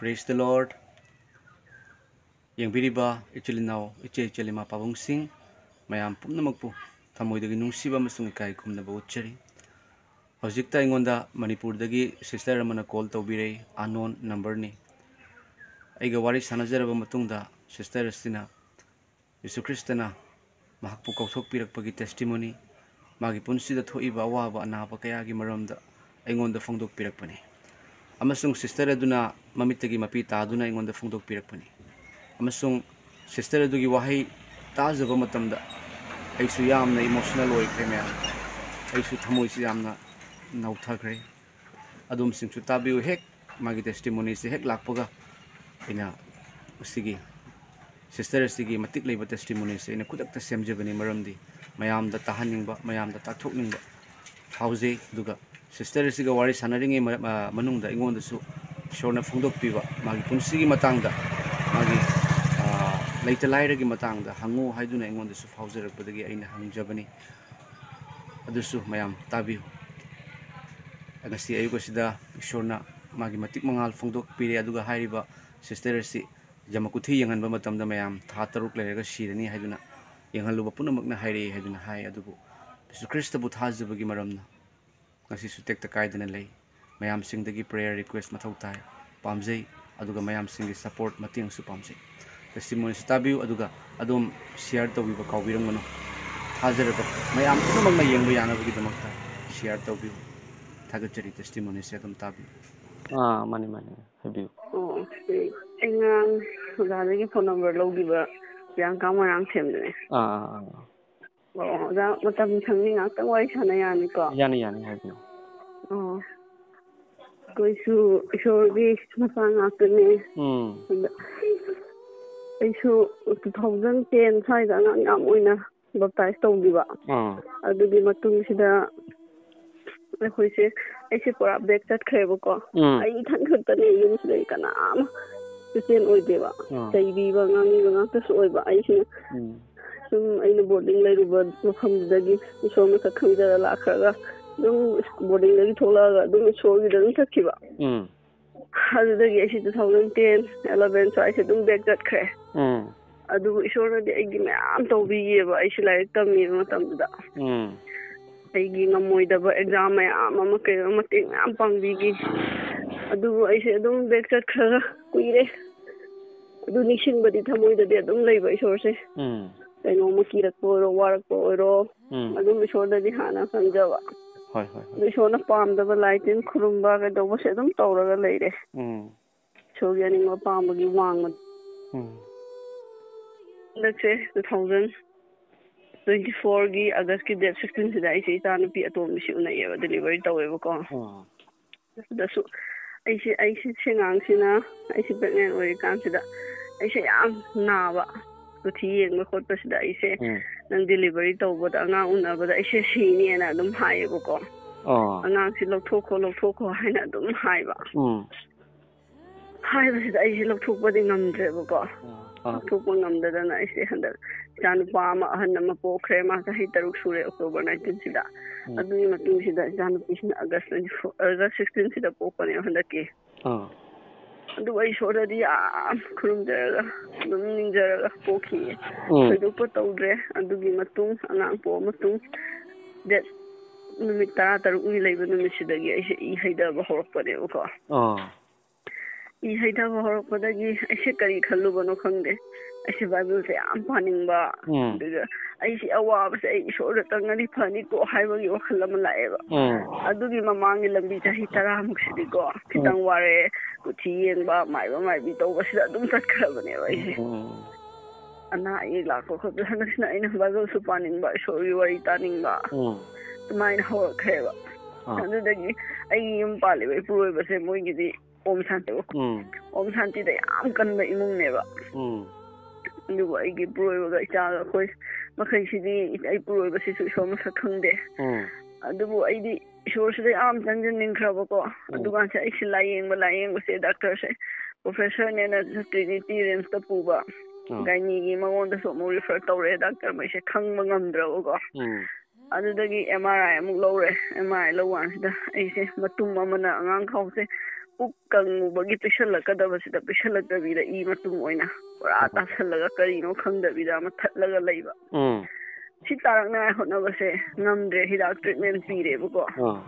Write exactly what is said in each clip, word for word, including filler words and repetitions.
Praise the Lord. ꯌꯦꯡꯕꯤꯔꯤꯕ ꯏꯆꯤꯜ ꯏꯅꯥꯎ, ꯏꯆꯦ ꯏꯆꯜ, ꯏꯃꯥ ꯄꯥꯕꯨꯡꯁꯤꯡ, ꯃꯌꯥꯝ ꯄꯨꯝꯅꯃꯛꯄꯨ ꯊꯃꯣꯏꯗꯒꯤ ꯅꯨꯡꯁꯤꯕ ꯑꯃꯁꯨꯡ ꯏꯀꯥꯏ ꯈꯨꯝꯅꯕ ꯎꯠꯆꯔꯤ꯫ ꯍꯧꯖꯤꯛꯇ ꯑꯩꯉꯣꯟꯗ ꯃꯅꯤꯄꯨꯔꯗꯒꯤ sister ꯑꯃꯅ call ꯇꯧꯕꯤꯔꯛꯏ, unknown numberꯅꯤ꯫ ꯑꯩꯒ ꯋꯥꯔꯤ ꯁꯥꯟꯅꯖꯔꯕ ꯃꯇꯨꯡꯗ sister ꯑꯁꯤꯅ ꯌꯤꯁꯨ ꯈ꯭ꯔꯤꯁꯇꯅ ꯃꯍꯥꯛꯄꯨ ꯀꯧꯊꯣꯛꯄꯤꯔꯛꯄꯒꯤ testimony, ꯃꯥꯒꯤ ꯄꯨꯟꯁꯤꯗ ꯊꯣꯛꯏꯕ ꯑꯋꯥꯕ ꯑꯅꯥꯕ ꯀꯌꯥꯒꯤ ꯃꯔꯝꯗ ꯑꯩꯉꯣꯟꯗ ꯐꯣꯡꯗꯣꯛꯄꯤꯔꯛꯄꯅꯤ꯫ ꯑꯃꯁꯨꯡ sister ꯑꯗꯨꯅ ꯃꯃꯤꯠꯇꯒꯤ ꯃꯄꯤ ꯇꯥꯗꯨꯅ ꯑꯩꯉꯣꯟꯗ ꯐꯣꯡꯗꯣꯛꯄꯤꯔꯛꯄꯅꯤ꯫ ꯑꯃꯁꯨꯡ sister ꯑꯗꯨꯒꯤ ꯋꯥꯍꯩ ꯇꯥꯖꯕ ꯃꯇꯝꯗ ꯑꯩꯁꯨ ꯌꯥꯝꯅ emotional ꯑꯣꯏꯈ꯭ꯔꯦ ꯃꯌꯥꯝ꯫ ꯑꯩꯁꯨ ꯊꯃꯣꯏꯁꯤ ꯌꯥꯝꯅ ꯅꯧꯊꯈ꯭ꯔꯦ꯫ ꯑꯗꯣꯝꯁꯤꯡꯁꯨ ꯇꯥꯕꯤꯌꯨ꯫ ꯍꯦꯛ ꯃꯥꯒꯤ testimonyꯁꯦ ꯍꯦꯛ ꯂꯥꯛꯄꯒ ꯑꯩꯅ ꯃꯁꯤꯒꯤ sister ꯑꯁꯤꯒꯤ ꯃꯇꯤꯛ ꯂꯩꯕ testimonyꯁꯦ ꯑꯩꯅ ꯈꯨꯗꯛꯇ ꯁꯦꯝꯖꯕꯅꯤ, ꯃꯔꯝꯗꯤ ꯃꯌꯥꯝꯗ ꯇꯥꯍꯟꯅꯤꯡꯕ, ꯃꯌꯥꯝꯗ ꯇꯥꯛꯊꯣꯛꯅꯤꯡꯕ ꯐꯥꯎꯖꯩ꯫ ꯑꯗꯨꯒ sister ꯑꯁꯤꯒ ꯋꯥꯔꯤ ꯁꯥꯟꯅꯔꯤꯉꯩ ꯃꯔ-, ꯑ, ꯃꯅꯨꯡꯗ ꯑꯩꯉꯣꯟꯗꯁꯨ ꯏꯁꯣꯔꯅ ꯐꯣꯡꯗꯣꯛꯄꯤꯕ ꯃꯥꯒꯤ ꯄꯨꯟꯁꯤꯒꯤ ꯃꯇꯥꯡꯗ, ꯃꯥꯒꯤ, ꯑ, ꯂꯩꯇ ꯂꯥꯏꯔꯒꯤ ꯃꯇꯥꯡꯗ ꯍꯪꯉꯨ ꯍꯥꯏꯗꯨꯅ ꯑꯩꯉꯣꯟꯗꯁꯨ ꯐꯥꯎꯖꯔꯛꯄꯗꯒꯤ ꯑꯩꯅ ꯍꯪꯖꯕꯅꯤ꯫ ꯑꯗꯨꯁꯨ ꯃꯌꯥꯝ ꯇꯥꯕꯤꯌꯨ꯫ ꯉꯁꯤ ꯑꯌꯨꯛ ꯑꯁꯤꯗ ꯏꯁꯣꯔꯅ ꯃꯥꯒꯤ ꯃꯇꯤꯛ ꯃꯉꯥꯜ ꯐꯣꯡꯗꯣꯛꯄꯤꯔꯦ꯫ ꯑꯗꯨꯒ ꯍꯥꯏꯔꯤꯕ sister ꯑꯁꯤ ꯌꯥꯃꯥꯒꯨꯆꯤ ꯌꯦꯡꯍꯟꯕ ꯃꯇꯝꯗ ꯃꯌꯥꯝ ꯊꯥ ꯇꯔꯨꯛ ꯂꯩꯔꯒ ꯁꯤꯔꯅꯤ ꯍꯥꯏꯗꯨꯅ ꯌꯦꯡꯍꯜꯂꯨꯕ ꯄꯨꯝꯅꯃꯛꯅ ꯍꯥꯏꯔꯛꯏ ꯍꯥꯏꯗꯨꯅ ꯍꯥꯏ꯫ ꯑꯗꯨꯕꯨ ꯌꯤꯁꯨ ꯈ꯭ꯔꯤꯁꯇꯕꯨ ꯊꯥꯖꯕꯒꯤ ꯃꯔꯝꯅ ꯉꯁꯤꯁꯨ ꯇꯦꯛꯇ ꯀꯥꯏꯗꯅ ꯂꯩ꯫ ꯃꯌꯥꯝꯁꯤꯡꯗꯒꯤ prayer request ꯃꯊꯧ ꯇꯥꯏ, ꯄꯥꯝꯖꯩ, ꯑꯗꯨꯒ ꯃꯌꯥꯝꯁꯤꯡꯒꯤ support, ꯃꯇꯦꯡꯁꯨ ꯄꯥꯝꯖꯩ꯫ Testimonyꯁꯨ ꯇꯥꯕꯤꯌꯨ, ꯑꯗꯨꯒ ꯑꯗꯨꯝ share ꯇꯧꯕꯤꯕ ꯀꯥꯎꯕꯤꯔꯝꯒꯅꯨ꯫ ꯊꯥꯖꯔꯕ ꯃꯌꯥꯝ ꯄꯨꯝꯅꯃꯛꯅ ꯌꯦꯡꯕ ꯌꯥꯅꯕꯒꯤꯗꯃꯛꯇ share ꯇꯧꯕꯤꯌꯨ꯫ ꯊꯥꯒꯠꯆꯔꯤ꯫ Testimonyꯁꯦ ꯑꯗꯨꯝ ꯇꯥꯕꯤꯌꯨ꯫ ꯑꯥ, ꯃꯥꯅꯤ, ꯃꯥꯅꯤ, ꯍꯥꯏꯕꯤꯌꯨ꯫ ꯑꯣ, ꯑꯩ ꯉꯔꯥꯡ ꯑꯣꯖꯥꯗꯒꯤ phone number ꯂꯧꯈꯤꯕ ꯄ꯭ꯔꯤꯌꯥꯡꯀꯥ ꯃꯣꯏꯔꯥꯡꯊꯦꯝꯗꯨꯅꯦ꯫ ꯑꯥ, ꯑꯥ, ꯑꯥ꯫ ꯑꯣ, ꯑꯣꯖꯥ, ꯃꯇꯝ ꯁꯪꯕꯤ ꯉꯥꯛꯇꯪ ꯋꯥꯔꯤ ꯁꯥꯟꯅ ꯌꯥꯅꯤꯀꯣ? ꯌꯥꯅꯤ, ꯌꯥꯅꯤ, ꯍꯥꯏꯕꯤꯌꯨ꯫ ꯑꯣ, ꯑꯩꯈꯣꯏꯁꯨ ꯏꯁꯣꯔꯒꯤ ꯃꯆꯥ ꯉꯥꯛꯇꯅꯦ꯫ ꯎꯝ꯫ ꯑꯗ ꯑꯩꯁꯨ two thousand ten ꯁ꯭ꯋꯥꯏꯗ ꯑꯉꯥꯡ ꯌꯥꯝ ꯑꯣꯏꯅ baptize ꯇꯧꯈꯤꯕ꯫ ꯑꯥ꯫ ꯑꯗꯨꯒꯤ ꯃꯇꯨꯡꯁꯤꯗ ꯑꯩꯈꯣꯏꯁꯦ, ꯑꯩꯁꯦ ꯄꯨꯔꯥ back ꯆꯠꯈ꯭ꯔꯦꯕꯀꯣ꯫ ꯎꯝ꯫ ꯑꯩ ꯏꯊꯟ ꯈꯛꯇꯅꯦ ꯌꯨꯝꯁꯤꯗ, ꯑꯩ ꯀꯅꯥꯝ ꯏꯆꯦꯟ ꯑꯣꯏꯗꯦꯕ꯫ ꯑꯥ꯫ ꯆꯩꯕꯤꯕ, ꯉꯥꯡꯕꯤꯕ ꯉꯥꯛꯇꯁꯨ ꯑꯣꯏꯕ꯫ ꯑꯩꯁꯤꯅ ꯎꯝ꯫ ꯁꯨꯝ ꯑꯩꯅ boarding ꯂꯩꯔꯨꯕ ꯃꯐꯝꯗꯨꯗꯒꯤ ꯏꯁꯣꯔ ꯃꯁꯛ ꯈꯪꯖꯔ ꯂꯥꯛꯈ꯭ꯔꯒ ꯑꯗꯨꯝ boardingꯗꯒꯤ ꯊꯣꯛꯂꯛꯑꯒ ꯑꯗꯨꯝ ꯏꯁꯣꯔꯒꯤꯗ ꯑꯗꯨꯝ ꯆꯠꯈꯤꯕ꯫ ꯎꯝ꯫ ꯑꯗꯨꯗꯒꯤ ꯑꯩꯁꯦ two thousand ten eleven ꯁ꯭ꯋꯥꯏꯁꯦ ꯑꯗꯨꯝ ꯕꯦꯛ ꯆꯠꯈ꯭ꯔꯦ꯫ ꯎꯝ꯫ ꯑꯗꯨꯕꯨ ꯏꯁꯣꯔꯅꯗꯤ ꯑꯩꯒꯤ ꯃꯌꯥꯝ ꯇꯧꯕꯤꯌꯦꯕ, ꯑꯩꯁꯦ ꯂꯥꯏꯔꯤꯛ ꯇꯝꯃꯤꯕ ꯃꯇꯝꯗꯨꯗ꯫ ꯎꯝ꯫ ꯑꯩꯒꯤ ꯉꯝꯃꯣꯏꯗꯕ ꯑꯦꯛꯖꯥꯝ ꯃꯌꯥꯝ ꯑꯃ, ꯀꯩ ꯑꯃ, ꯃꯇꯦꯡ ꯃꯌꯥꯝ ꯄꯥꯡꯕꯤꯈꯤ꯫ ꯑꯗꯨꯕꯨ ꯑꯩꯁꯦ ꯑꯗꯨꯝ ꯕꯦꯛ ꯆꯠꯈ꯭ꯔꯒ ꯀꯨꯏꯔꯦ꯫ ꯑꯗꯨ ꯅꯤꯡꯁꯤꯡꯕꯗꯤ ꯊꯃꯣꯏꯗꯗꯤ ꯑꯗꯨꯝ ꯂꯩꯕ ꯏꯁꯣꯔꯁꯦ꯫ ꯎꯝ꯫ ꯀꯩꯅꯣꯝꯃ ꯀꯤꯔꯛꯄ ꯑꯣꯏꯔꯣ, ꯋꯥꯔꯛꯄ ꯑꯣꯏꯔꯣ, ꯎꯝ꯫ ꯑꯗꯨꯝ ꯏꯁꯣꯔꯗꯗꯤ ꯍꯥꯟꯅ ꯈꯟꯖꯕ꯫ ꯍꯣꯏ, ꯍꯣꯏ, ꯍꯣꯏ꯫ ꯑꯗꯨ ꯏꯁꯣꯔꯅ ꯄꯥꯝꯗꯕ ꯂꯥꯏ ꯇꯤꯟ ꯈꯨꯔꯨꯝꯕ ꯀꯩꯗꯧꯕꯁꯦ ꯑꯗꯨꯝ ꯇꯧꯔꯒ ꯂꯩꯔꯦ꯫ ꯎꯝ꯫ ꯏꯁꯣꯔꯒꯤ ꯑꯅꯤꯡꯕ ꯑꯄꯥꯝꯕꯒꯤ ꯋꯥꯡꯃ꯫ ꯎꯝ꯫ ꯍꯟꯗꯛꯁꯦ two thousand twenty fourꯒꯤ Augustꯀꯤ date sixteenꯁꯤꯗ ꯑꯩꯁꯦ ꯏꯆꯥꯅꯨꯄꯤ ꯑꯇꯣꯝꯕꯤꯁꯤ ꯎꯅꯩꯌꯦꯕ, delivery ꯇꯧꯋꯦꯕꯀꯣ꯫ ꯑꯥ꯫ ꯑꯗꯨꯗꯁꯨ ꯑꯩꯁꯦ, ꯑꯩꯁꯦ ꯁꯦꯉꯥꯡꯁꯤꯅ, ꯑꯩꯁꯦ pregnant ꯑꯣꯏꯔꯤꯀꯥꯟꯁꯤꯗ ꯑꯩꯁꯦ ꯌꯥꯝ ꯅꯥꯕ, ꯀꯨꯊꯤ ꯌꯦꯡꯕ ꯈꯣꯠꯄꯁꯤꯗ ꯑꯩꯁꯦ, ꯎꯝ꯫ "ꯅꯪ delivery ꯇꯧꯕꯗ, ꯑꯉꯥꯡ ꯎꯅꯕꯗ ꯑꯩꯁꯦ ꯁꯤꯅꯤꯅ" ꯑꯗꯨꯝ ꯍꯥꯏꯌꯦꯕꯀꯣ꯫ ꯑꯣ꯫ "ꯑꯉꯥꯡꯁꯤ ꯂꯧꯊꯣꯛꯈꯣ, ꯂꯧꯊꯣꯛꯈꯣ" ꯍꯥꯏꯅ ꯑꯗꯨꯝ ꯍꯥꯏꯕ꯫ ꯎꯝ꯫ ꯍꯥꯏꯕꯁꯤꯗ ꯑꯩꯁꯦ ꯂꯧꯊꯣꯛꯄꯗꯤ ꯉꯝꯗ꯭ꯔꯦꯕꯀꯣ꯫ ꯑꯥ꯫ ꯂꯧꯊꯣꯛꯄ ꯉꯝꯗꯗꯅ ꯑꯩꯁꯦ ꯍꯟꯗꯛ ꯏꯆꯥꯅꯨꯄꯥ ꯑꯃ, ꯑꯍꯟ ꯑꯃ ꯄꯣꯛꯈ꯭ꯔꯦ꯫ ꯃꯥ ꯆꯍꯤ ꯇꯔꯨꯛ ꯁꯨꯔꯦ, October nineteenꯁꯤꯗ꯫ ꯎꯝ꯫ ꯑꯗꯨꯒꯤ ꯃꯇꯨꯡꯁꯤꯗ ꯏꯆꯥꯅꯨꯄꯤꯁꯤꯅ August twenty four, August sixteenꯁꯤꯗ ꯄꯣꯛꯄꯅꯦ ꯍꯟꯗꯛꯀꯤ꯫ ꯑꯥ꯫ ꯑꯗꯨ ꯑꯩ ꯏꯁꯣꯔꯗꯗꯤ ꯌꯥꯝ ꯈꯨꯔꯨꯝꯖꯔꯒ, ꯑꯗꯨꯝ ꯅꯤꯡꯖꯔꯒ ꯄꯣꯛꯈꯤꯌꯦ꯫ ꯎꯝ꯫ ꯊꯣꯏꯗꯣꯛꯄ ꯇꯧꯗ꯭ꯔꯦ꯫ ꯑꯗꯨꯒꯤ ꯃꯇꯨꯡ, ꯑꯉꯥꯡ ꯄꯣꯛꯑ ꯃꯇꯨꯡ, date, ꯅꯨꯃꯤꯠ ꯇꯔꯥꯇꯔꯨꯛꯅꯤ ꯂꯩꯕ ꯅꯨꯃꯤꯠꯁꯤꯗꯒꯤ ꯑꯩꯁꯦ ꯏ ꯍꯩꯊꯕ ꯍꯧꯔꯛꯄꯅꯦꯕꯀꯣ꯫ ꯑꯥ꯫ ꯏ ꯍꯩꯊꯕ ꯍꯧꯔꯛꯄꯗꯒꯤ ꯑꯩꯁꯦ ꯀꯔꯤ ꯈꯜꯂꯨꯕꯅꯣ ꯈꯪꯗꯦ, ꯑꯩꯁꯦ ꯕꯥꯏꯕꯜꯁꯦ ꯌꯥꯝ ꯄꯥꯅꯤꯡꯕ, ꯎꯝ꯫ ꯑꯗꯨꯒ ꯑꯩꯁꯦ ꯑꯋꯥꯕꯁꯦ ꯑꯩ ꯏꯁꯣꯔꯗ ꯇꯪꯉꯗꯤ ꯐꯅꯤꯀꯣ ꯍꯥꯏꯕꯒꯤ ꯋꯥꯈꯜ ꯑꯃ ꯂꯥꯛꯑꯦꯕ꯫ ꯎꯝ꯫ ꯑꯗꯨꯒꯤ ꯃꯃꯥꯡꯒꯤ ꯂꯝꯕꯤ ꯆꯍꯤ ꯇꯔꯥꯃꯨꯛꯁꯤꯗꯤꯀꯣ, ꯎꯝ꯫ ꯈꯤꯇꯪ ꯋꯥꯔꯦ, ꯀꯨꯊꯤ ꯌꯦꯡꯕ, ꯃꯥꯏꯕ ꯃꯥꯏꯕꯤ ꯇꯧꯕꯁꯤꯗ ꯑꯗꯨꯝ ꯆꯠꯈ꯭ꯔꯕꯅꯦꯕ ꯑꯩꯁꯦ꯫ ꯎꯝ꯫ ꯑꯅꯥ ꯑꯌꯦꯛ ꯂꯥꯛꯄ ꯈꯣꯠꯄ, ꯍꯟꯗꯛꯁꯤꯅ ꯑꯩꯅ ꯕꯥꯏꯕꯜꯁꯨ ꯄꯥꯅꯤꯡꯕ, ꯏꯁꯣꯔꯒꯤ ꯋꯥꯔꯤ ꯇꯥꯅꯤꯡꯕ, ꯎꯝ꯫ ꯑꯗꯨꯃꯥꯏꯅ ꯍꯧꯔꯛꯈ꯭ꯔꯦꯕ꯫ ꯑꯥ꯫ ꯑꯗꯨꯗꯒꯤ ꯑꯩꯒꯤ ꯌꯨꯝ ꯄꯥꯜꯂꯤꯕ ꯏꯄꯨꯔꯣꯏꯕꯁꯦ ꯃꯣꯏꯒꯤꯗꯤ ꯑꯣꯝ ꯁꯥꯟꯇꯤ꯫ ꯎꯝ꯫ ꯑꯣꯝ ꯁꯥꯟꯇꯤꯗ ꯌꯥꯝ ꯀꯟꯕ ꯏꯃꯨꯡꯅꯦꯕ꯫ ꯎꯝ꯫ ꯑꯗꯨꯕꯨ ꯑꯩꯒꯤ ꯏꯄꯨꯔꯣꯏꯕꯒ ꯏꯆꯥꯒ ꯑꯩꯈꯣꯏ ꯃꯈꯩꯁꯤꯗꯤ, ꯑꯩ ꯏꯄꯨꯔꯣꯏꯕꯁꯤꯁꯨ ꯏꯁꯣꯔ ꯃꯁꯛ ꯈꯪꯗꯦ꯫ ꯎꯝ꯫ ꯑꯗꯨꯕꯨ ꯑꯩꯗꯤ ꯏꯁꯣꯔꯁꯤꯗ ꯌꯥꯝ ꯆꯪꯁꯤꯟꯅꯤꯡꯈ꯭ꯔꯕꯀꯣ꯫ ꯎꯝ꯫ ꯑꯗꯨꯀꯥꯟꯁꯦ ꯑꯩꯁꯦ ꯂꯥꯏꯌꯦꯡꯕ, ꯂꯥꯏꯌꯦꯡꯕꯁꯦ doctorꯁꯦ, professorꯅꯦꯅ Trinity RIMSꯇ ꯄꯨꯕ, ꯎꯝ꯫ gynaeꯒꯤ ꯃꯉꯣꯟꯗꯁꯨ ꯑꯃꯨꯛ refer ꯇꯧꯔꯦ, doctor ꯃꯩꯁꯦ ꯈꯪꯕ ꯉꯝꯗ꯭ꯔꯕꯀꯣ꯫ ꯎꯝ꯫ ꯑꯗꯨꯗꯒꯤ MRI ꯑꯃꯨꯛ ꯂꯧꯔꯦ꯫ MRI ꯂꯧꯕ ꯀꯥꯟꯁꯤꯗ ꯑꯩꯁꯦ ꯃꯇꯨꯝ ꯑꯃꯅ ꯑꯉꯥꯡ ꯈꯥꯎꯁꯦ ꯄꯨꯛ ꯀꯪꯉꯨꯕꯒꯤ ꯄꯤꯁꯜꯂꯛꯀꯗꯕꯁꯤꯗ ꯄꯤꯁꯜꯂꯛꯇꯕꯤꯗ ꯏ ꯃꯇꯨꯝ ꯑꯣꯏꯅ ꯄꯨꯔꯥ ꯎꯝ꯫ ꯇꯥꯁꯜꯂꯒ ꯀꯔꯤꯅꯣ ꯈꯪꯗꯕꯤꯗ ꯑꯃ ꯊꯠꯂꯒ ꯂꯩꯕ꯫ ꯎꯝ꯫ ꯁꯤ ꯇꯥꯔꯛꯅꯉꯥꯏ ꯍꯣꯠꯅꯕꯁꯦ ꯉꯝꯗ꯭ꯔꯦ, ꯍꯤꯗꯥꯛ treatment ꯄꯤꯔꯦꯕꯀꯣ꯫ ꯑꯥ꯫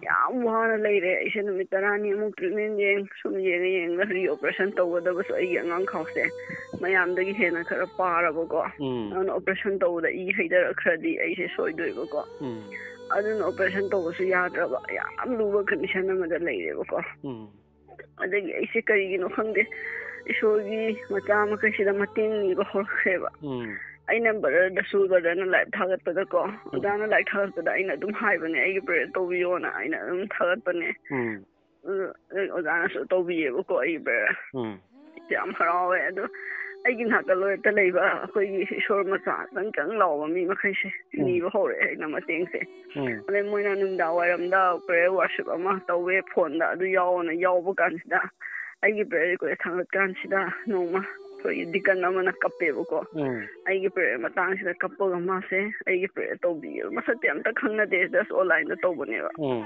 ꯌꯥꯝ ꯋꯥꯅ ꯂꯩꯔꯦ ꯑꯩꯁꯦ, ꯅꯨꯃꯤꯠ ꯇꯔꯥꯅꯤꯃꯨꯛ treatment ꯌꯦꯡ, ꯁꯨꯝ ꯌꯦꯡꯉ ꯌꯦꯡꯉꯒ reoperation ꯇꯧꯒꯗꯕꯁꯨ ꯑꯩꯒꯤ ꯑꯉꯥꯡ ꯈꯥꯎꯁꯦ ꯃꯌꯥꯝꯗꯒꯤ ꯍꯦꯟꯅ ꯈꯔ ꯄꯥꯔꯕꯀꯣ꯫ ꯎꯝ꯫ ꯑꯗꯨꯅ operation ꯇꯧꯕꯗ ꯏ ꯍꯩꯊꯔꯛꯈ꯭ꯔꯗꯤ ꯑꯩꯁꯦ ꯁꯣꯏꯗꯣꯏꯕꯀꯣ꯫ ꯎꯝ꯫ ꯑꯗꯨꯅ operation ꯇꯧꯕꯁꯨ ꯌꯥꯗ꯭ꯔꯕ, ꯌꯥꯝ ꯂꯨꯕ condition ꯑꯃꯗ ꯂꯩꯔꯦꯕꯀꯣ꯫ ꯎꯝ꯫ ꯑꯗꯒꯤ ꯑꯩꯁꯦ ꯀꯔꯤꯒꯤꯅꯣ ꯈꯪꯗꯦ, ꯏꯁꯣꯔꯒꯤ ꯃꯆꯥ ꯃꯈꯩꯁꯤꯗ ꯃꯇꯦꯡ ꯅꯤꯕ ꯍꯧꯔꯛꯈ꯭ꯔꯦꯕ꯫ ꯎꯝ꯫ ꯑꯩꯅ brotherꯗꯁꯨ, brotherꯅ ꯂꯥꯏꯔꯤꯛ ꯊꯥꯒꯠꯄꯗꯀꯣ, ꯑꯣꯖꯥꯅ ꯂꯥꯏꯔꯤꯛ ꯊꯥꯒꯠꯄꯗ ꯑꯩꯅ ꯑꯗꯨꯝ ꯍꯥꯏꯕꯅꯦ, "ꯑꯩꯒꯤ prayer ꯇꯧꯕꯤꯌꯣꯅ" ꯑꯩꯅ ꯑꯗꯨꯝ ꯊꯥꯒꯠꯄꯅꯦ꯫ ꯎꯝ꯫ ꯑꯗꯨ ꯑꯣꯖꯥꯅꯁꯨ ꯇꯧꯕꯤꯌꯦꯕꯀꯣ ꯑꯩꯒꯤ prayer꯫ ꯎꯝ꯫ ꯌꯥꯝ ꯍꯔꯥꯎꯋꯦ꯫ ꯑꯗꯣ ꯑꯩꯒꯤ ꯅꯥꯀꯜ ꯂꯣꯏꯔꯛꯇ ꯂꯩꯕ ꯑꯩꯈꯣꯏꯒꯤ ꯏꯁꯣꯔ ꯃꯆꯥ ꯆꯪ ꯆꯪ ꯂꯥꯎꯕ ꯃꯤ ꯃꯈꯩꯁꯦ ꯎꯝ꯫ ꯅꯤꯕ ꯍꯧꯔꯛꯑꯦ ꯑꯩꯅ ꯃꯇꯦꯡꯁꯦ꯫ ꯎꯝ꯫ ꯑꯗꯩ ꯃꯣꯏꯅ ꯅꯨꯃꯤꯗꯥꯡ ꯋꯥꯏꯔꯝꯗ prayer worship ꯑꯃ ꯇꯧꯋꯦ phoneꯗ, ꯑꯗꯨ ꯌꯥꯎꯑꯣꯅ ꯌꯥꯎꯕ ꯀꯥꯟꯁꯤꯗ ꯑꯩꯒꯤ prayer request ꯊꯥꯡꯒꯠ ꯀꯥꯟꯁꯤꯗ ꯅꯣꯡꯃ ꯑꯩꯈꯣꯏꯒꯤ deacon ꯑꯃꯅ ꯀꯞꯄꯦꯕꯀꯣ꯫ ꯎꯝ꯫ ꯑꯩꯒꯤ prayer ꯃꯇꯥꯡꯁꯤꯗ ꯀꯞꯄꯒ ꯃꯥꯁꯦ ꯑꯩꯒꯤ prayer ꯇꯧꯕꯤꯌꯦꯕ꯫ ꯃꯁꯛꯇꯤ ꯑꯝꯇ ꯈꯪꯅꯗꯦ, just onlineꯗ ꯇꯧꯕꯅꯦꯕ꯫ ꯎꯝ꯫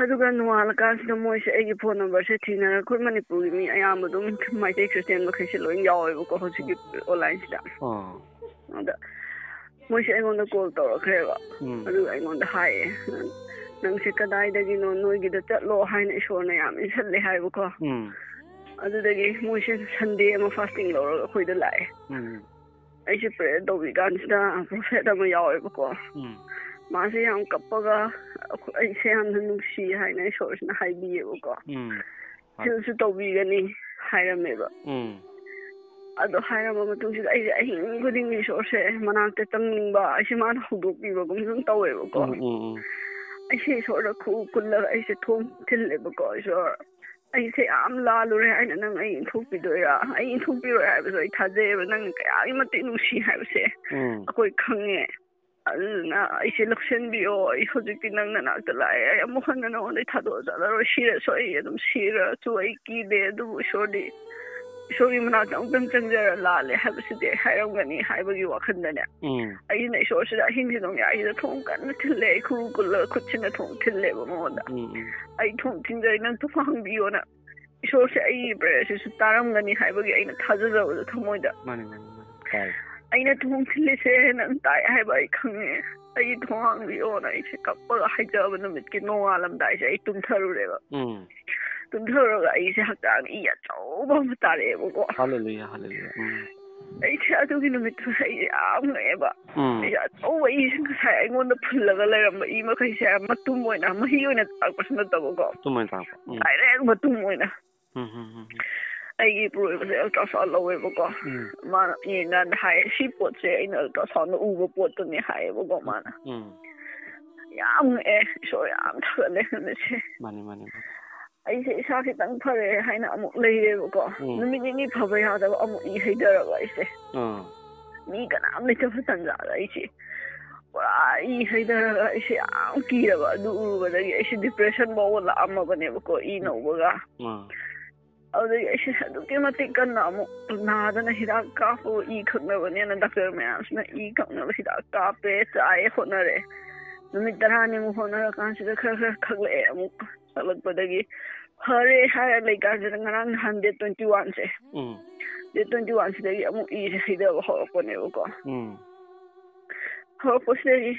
ꯑꯗꯨꯒ ꯅꯣꯡꯉꯥꯜꯂꯀꯥꯟꯁꯤꯗ ꯃꯣꯏꯁꯦ ꯑꯩꯒꯤ phone numberꯁꯦ ꯊꯤꯅꯔꯒ, ꯑꯩꯈꯣꯏ ꯃꯅꯤꯄꯨꯔꯒꯤ ꯃꯤ ꯑꯌꯥꯝꯕ ꯑꯗꯨꯝ ꯃꯩꯇꯩ Christian ꯃꯈꯩꯁꯦ ꯂꯣꯏ ꯌꯥꯎꯋꯦꯕꯀꯣ ꯍꯧꯖꯤꯛꯀꯤ onlineꯁꯤꯗ꯫ ꯑꯥ꯫ ꯑꯗ ꯃꯣꯏꯁꯦ ꯑꯩꯉꯣꯟꯗ call ꯇꯧꯔꯛꯈ꯭ꯔꯦꯕ꯫ ꯎꯝ꯫ ꯑꯗꯨꯒ ꯑꯩꯉꯣꯟꯗ ꯍꯥꯏꯌꯦ, "ꯅꯪꯁꯦ ꯀꯗꯥꯏꯗꯒꯤꯅꯣ? ꯅꯣꯏꯒꯤꯗ ꯆꯠꯂꯣ ꯍꯥꯏꯅ ꯏꯁꯣꯔꯅ ꯌꯥꯝ ꯏꯟꯁꯜꯂꯦ" ꯍꯥꯏꯕꯀꯣ꯫ ꯎꯝ꯫ ꯑꯗꯨꯗꯒꯤ ꯃꯣꯏꯁꯦ Sunday ꯑꯃ fasting ꯂꯧꯔꯒ ꯑꯩꯈꯣꯏꯗ ꯂꯥꯛꯑꯦ꯫ ꯎꯝ꯫ ꯑꯩꯁꯦ prayer ꯇꯧꯕꯤ ꯀꯥꯟꯁꯤꯗ prophet ꯑꯃ ꯌꯥꯎꯋꯦꯕꯀꯣ꯫ ꯎꯝ꯫ ꯃꯥꯁꯦ ꯌꯥꯝ ꯀꯞꯄꯒ, "ꯑꯩꯈꯣꯏ, ꯑꯩꯁꯦ ꯌꯥꯝꯅ ꯅꯨꯡꯁꯤ" ꯍꯥꯏꯅ ꯏꯁꯣꯔꯁꯤꯅ ꯍꯥꯏꯕꯤꯌꯦꯕꯀꯣ꯫ ꯎꯝ꯫ "Healꯁꯨ ꯇꯧꯕꯤꯒꯅꯤ" ꯍꯥꯏꯔꯝꯃꯦꯕ꯫ ꯎꯝ꯫ ꯑꯗꯣ ꯍꯥꯏꯔꯝꯕ ꯃꯇꯨꯡꯁꯤꯗ ꯑꯩꯁꯦ ꯑꯍꯤꯡ ꯈꯨꯗꯤꯡꯒꯤ ꯏꯁꯣꯔꯁꯦ ꯃꯅꯥꯛꯇ ꯆꯪꯅꯤꯡꯕ, ꯑꯩꯁꯦ ꯃꯥꯅ ꯍꯧꯗꯣꯛꯄꯤꯕꯒꯨꯝ ꯁꯨꯝ ꯇꯧꯋꯦꯕꯀꯣ꯫ ꯎꯝ, ꯎꯝ, ꯎꯝ꯫ ꯑꯩꯁꯦ ꯏꯁꯣꯔꯗ ꯈꯨ ꯀꯨꯜꯂꯒ ꯑꯩꯁꯦ ꯊꯣꯡ ꯊꯤꯜꯂꯦꯕꯀꯣ, "ꯏꯁꯣꯔ, ꯑꯩꯁꯦ ꯌꯥꯝ ꯂꯥꯜꯂꯨꯔꯦ ꯍꯥꯏꯅ ꯅꯪ ꯑꯩ ꯏꯟꯊꯣꯛꯄꯤꯗꯣꯏꯔꯥ? ꯑꯩ ꯏꯟꯊꯣꯛꯄꯤꯔꯣꯏ ꯍꯥꯏꯕꯁꯨ ꯑꯩ ꯊꯥꯖꯩꯌꯦꯕ, ꯅꯪꯅ ꯀꯌꯥꯒꯤ ꯃꯇꯤꯛ ꯅꯨꯡꯁꯤ ꯍꯥꯏꯕꯁꯦ ꯎꯝ꯫ ꯑꯩꯈꯣꯏ ꯈꯪꯉꯦ꯫ ꯑꯗꯨꯗꯨꯅ ꯑꯩꯁꯦ ꯂꯧꯁꯤꯟꯕꯤꯌꯣ, ꯑꯩ ꯍꯧꯖꯤꯛꯇꯤ ꯅꯪ ꯅꯅꯥꯛꯇ ꯂꯥꯛꯑꯦ, ꯑꯩ ꯑꯃꯨꯛ ꯍꯟꯅ ꯅꯉꯣꯟꯗ ꯊꯥꯗꯣꯛꯑ ꯆꯠꯂꯔꯣꯏ, ꯁꯤꯔꯁꯨ ꯑꯩ ꯑꯗꯨꯝ ꯁꯤꯔꯁꯨ ꯑꯩ ꯀꯤꯗꯦ, ꯑꯗꯨꯕꯨ ꯏꯁꯣꯔꯗꯤ ꯏꯁꯣꯔꯒꯤ ꯃꯅꯥꯛꯇ ꯑꯃꯨꯛꯇꯪ ꯆꯪꯖꯔ ꯂꯥꯜꯂꯦ ꯍꯥꯏꯕꯁꯤꯗꯤ ꯑꯩ ꯍꯥꯏꯔꯝꯒꯅꯤ ꯍꯥꯏꯕꯒꯤ ꯋꯥꯈꯜꯗꯅꯦ꯫ ꯎꯝ꯫ ꯑꯩꯅ ꯏꯁꯣꯔꯁꯤꯗ ꯑꯍꯤꯡꯁꯤ ꯅꯣꯡꯌꯥꯏꯁꯤꯗ ꯊꯣꯡ ꯀꯟꯅ ꯊꯤꯜꯂꯦ, ꯑꯩ ꯈꯨꯔꯨ ꯀꯨꯜꯂꯒ ꯈꯨꯠꯁꯤꯅ ꯊꯣꯡ ꯊꯤꯜꯂꯦꯕ ꯃꯉꯣꯟꯗ꯫ ꯎꯝ, ꯎꯝ꯫ "ꯑꯩ ꯊꯣꯡ ꯊꯤꯡꯖꯔꯦ, ꯅꯪ ꯊꯣꯡ ꯍꯥꯡꯕꯤꯌꯣꯅ꯫ ꯏꯁꯣꯔꯁꯦ ꯑꯩꯒꯤ ꯄ꯭ꯔꯦꯌꯔꯁꯤꯁꯨ ꯇꯥꯔꯝꯒꯅꯤ ꯍꯥꯏꯕꯒꯤ ꯑꯩꯅ ꯊꯥꯖꯖꯕꯗꯣ ꯊꯃꯣꯏꯗ꯫ ꯃꯥꯅꯤ, ꯃꯥꯅꯤ, ꯃꯥꯅꯤ꯫ ꯇꯥꯏ꯫ ꯑꯩꯅ ꯊꯣꯡ ꯊꯤꯜꯂꯤꯁꯦ ꯅꯪ ꯇꯥꯏ ꯍꯥꯏꯕ ꯑꯩ ꯈꯪꯉꯦ꯫ ꯑꯩꯒꯤ ꯊꯣꯡ ꯍꯥꯡꯕꯤꯌꯣꯅ ꯑꯩꯁꯦ ꯀꯞꯄꯒ ꯍꯥꯏꯖꯕ ꯅꯨꯃꯤꯠꯀꯤ ꯅꯣꯡꯉꯥꯜꯂꯝꯗꯥꯏꯁꯦ ꯑꯩ ꯇꯨꯝꯊꯔꯨꯔꯦꯕ꯫ ꯎꯝ꯫ ꯇꯨꯝꯊꯔꯨꯔꯒ ꯑꯩꯁꯦ ꯍꯛꯆꯥꯡꯗ ꯏ ꯑꯆꯧꯕ ꯑꯃ ꯇꯥꯔꯛꯑꯦꯕꯀꯣ꯫ ꯍꯜꯂꯦꯂꯨꯌꯥ, ꯍꯜꯂꯦꯂꯨꯌꯥ꯫ ꯎꯝ꯫ ꯑꯩꯁꯦ ꯑꯗꯨꯒꯤ ꯅꯨꯃꯤꯠꯇꯨ ꯑꯩꯁꯦ ꯌꯥꯝ ꯉꯛꯑꯦꯕ꯫ ꯎꯝ꯫ ꯑꯩꯁꯦ ꯑꯆꯧꯕ ꯏꯁꯦ ꯉꯁꯥꯏ ꯑꯩꯉꯣꯟꯗ ꯐꯨꯜꯂꯒ ꯂꯩꯔꯝꯕ ꯏ ꯃꯈꯩꯁꯦ ꯃꯇꯨꯝ ꯑꯣꯏꯅ, ꯃꯍꯤ ꯑꯣꯏꯅ ꯇꯥꯔꯛꯄꯁꯨ ꯅꯠꯇꯕꯀꯣ꯫ ꯃꯇꯨꯝ ꯑꯣꯏꯅ ꯇꯥꯔꯛꯄ꯫ ꯎꯝ꯫ ꯗꯥꯏꯔꯦꯛ ꯃꯇꯨꯝ ꯑꯣꯏꯅ꯫ ꯎꯝ, ꯎꯝ, ꯎꯝ, ꯎꯝ꯫ ꯑꯩꯒꯤ ꯏꯄꯨꯔꯣꯏꯕꯁꯦ ultrasound ꯂꯧꯋꯦꯕꯀꯣ꯫ ꯎꯝ꯫ ꯃꯥꯅ ꯌꯦꯡꯀꯥꯟꯗ ꯍꯥꯏꯌꯦ, "ꯁꯤ ꯄꯣꯠꯁꯦ ꯑꯩꯅ ultrasoundꯗ ꯎꯕ ꯄꯣꯠꯇꯨꯅꯦ" ꯍꯥꯏꯌꯦꯕꯀꯣ ꯃꯥꯅ꯫ ꯎꯝ꯫ ꯌꯥꯝ ꯉꯛꯑꯦ, ꯏꯁꯣꯔ ꯌꯥꯝ ꯊꯥꯒꯠꯂꯦ ꯅꯨꯃꯤꯠꯁꯦ꯫ ꯃꯥꯅꯤ, ꯃꯥꯅꯤ, ꯃꯥꯅꯤ꯫ ꯑꯩꯁꯦ ꯏꯁꯥ ꯈꯤꯇꯪ ꯐꯔꯦ ꯍꯥꯏꯅ ꯑꯃꯨꯛ ꯂꯩꯔꯦꯕꯀꯣ꯫ ꯎꯝ꯫ ꯅꯨꯃꯤꯠ ꯅꯤꯅꯤ ꯐꯕ ꯌꯥꯗꯕ ꯑꯃꯨꯛ ꯏ ꯍꯩꯊꯔꯕ ꯑꯩꯁꯦ꯫ ꯑꯥ꯫ ꯃꯤ ꯀꯅꯥꯝ ꯂꯩꯇꯕ ꯇꯟꯖꯥꯗ ꯑꯩꯁꯦ ꯄꯨꯔꯥ ꯏ ꯍꯩꯊꯔꯒ ꯑꯩꯁꯦ ꯌꯥꯝ ꯀꯤꯔꯕ꯫ ꯑꯗꯨ ꯎꯔꯨꯕꯗꯒꯤ ꯑꯩꯁꯦ depression ꯐꯥꯎꯕ ꯂꯥꯛꯑꯝꯃꯕꯅꯦꯕꯀꯣ, ꯏ ꯎꯝ꯫ ꯅꯧꯕꯒ꯫ ꯑꯥ꯫ ꯑꯗꯨꯗꯒꯤ ꯑꯩꯁꯦ ꯑꯗꯨꯛꯀꯤ ꯃꯇꯤꯛ ꯀꯟꯅ ꯑꯃꯨꯛ ꯅꯥꯗꯅ ꯍꯤꯗꯥꯛ ꯀꯥꯞꯄꯨ, ꯏ ꯀꯛꯅꯕꯅꯦꯅ ꯗꯥꯛꯇꯔ ꯃꯌꯥꯝꯁꯤꯅ ꯏ ꯀꯛꯅꯕ ꯍꯤꯗꯥꯛ ꯀꯥꯞꯄꯦ, ꯆꯥꯏꯌꯦ, ꯍꯣꯠꯅꯔꯦ꯫ ꯅꯨꯃꯤꯠ ꯇꯔꯥꯅꯤꯃꯨꯛ ꯍꯣꯠꯅꯔꯀꯥꯟꯁꯤꯗ ꯈꯔ ꯈꯔ ꯈꯛꯂꯛꯑꯦ ꯑꯃꯨꯛ꯫ ꯀꯛꯂꯛꯄꯗꯒꯤ ꯐꯔꯦ ꯍꯥꯏꯔ ꯂꯩꯀꯥꯟꯁꯤꯗ ꯉꯔꯥꯡ ꯅꯍꯥꯟ date twenty oneꯁꯦ꯫ ꯎꯝ꯫ Date twenty oneꯁꯤꯗꯒꯤ ꯑꯃꯨꯛ ꯏꯁꯦ ꯍꯩꯊꯕ ꯍꯧꯔꯛꯄꯅꯦꯕꯀꯣ꯫ ꯎꯝ꯫ ꯍꯧꯔꯛꯄꯁꯤꯗꯒꯤ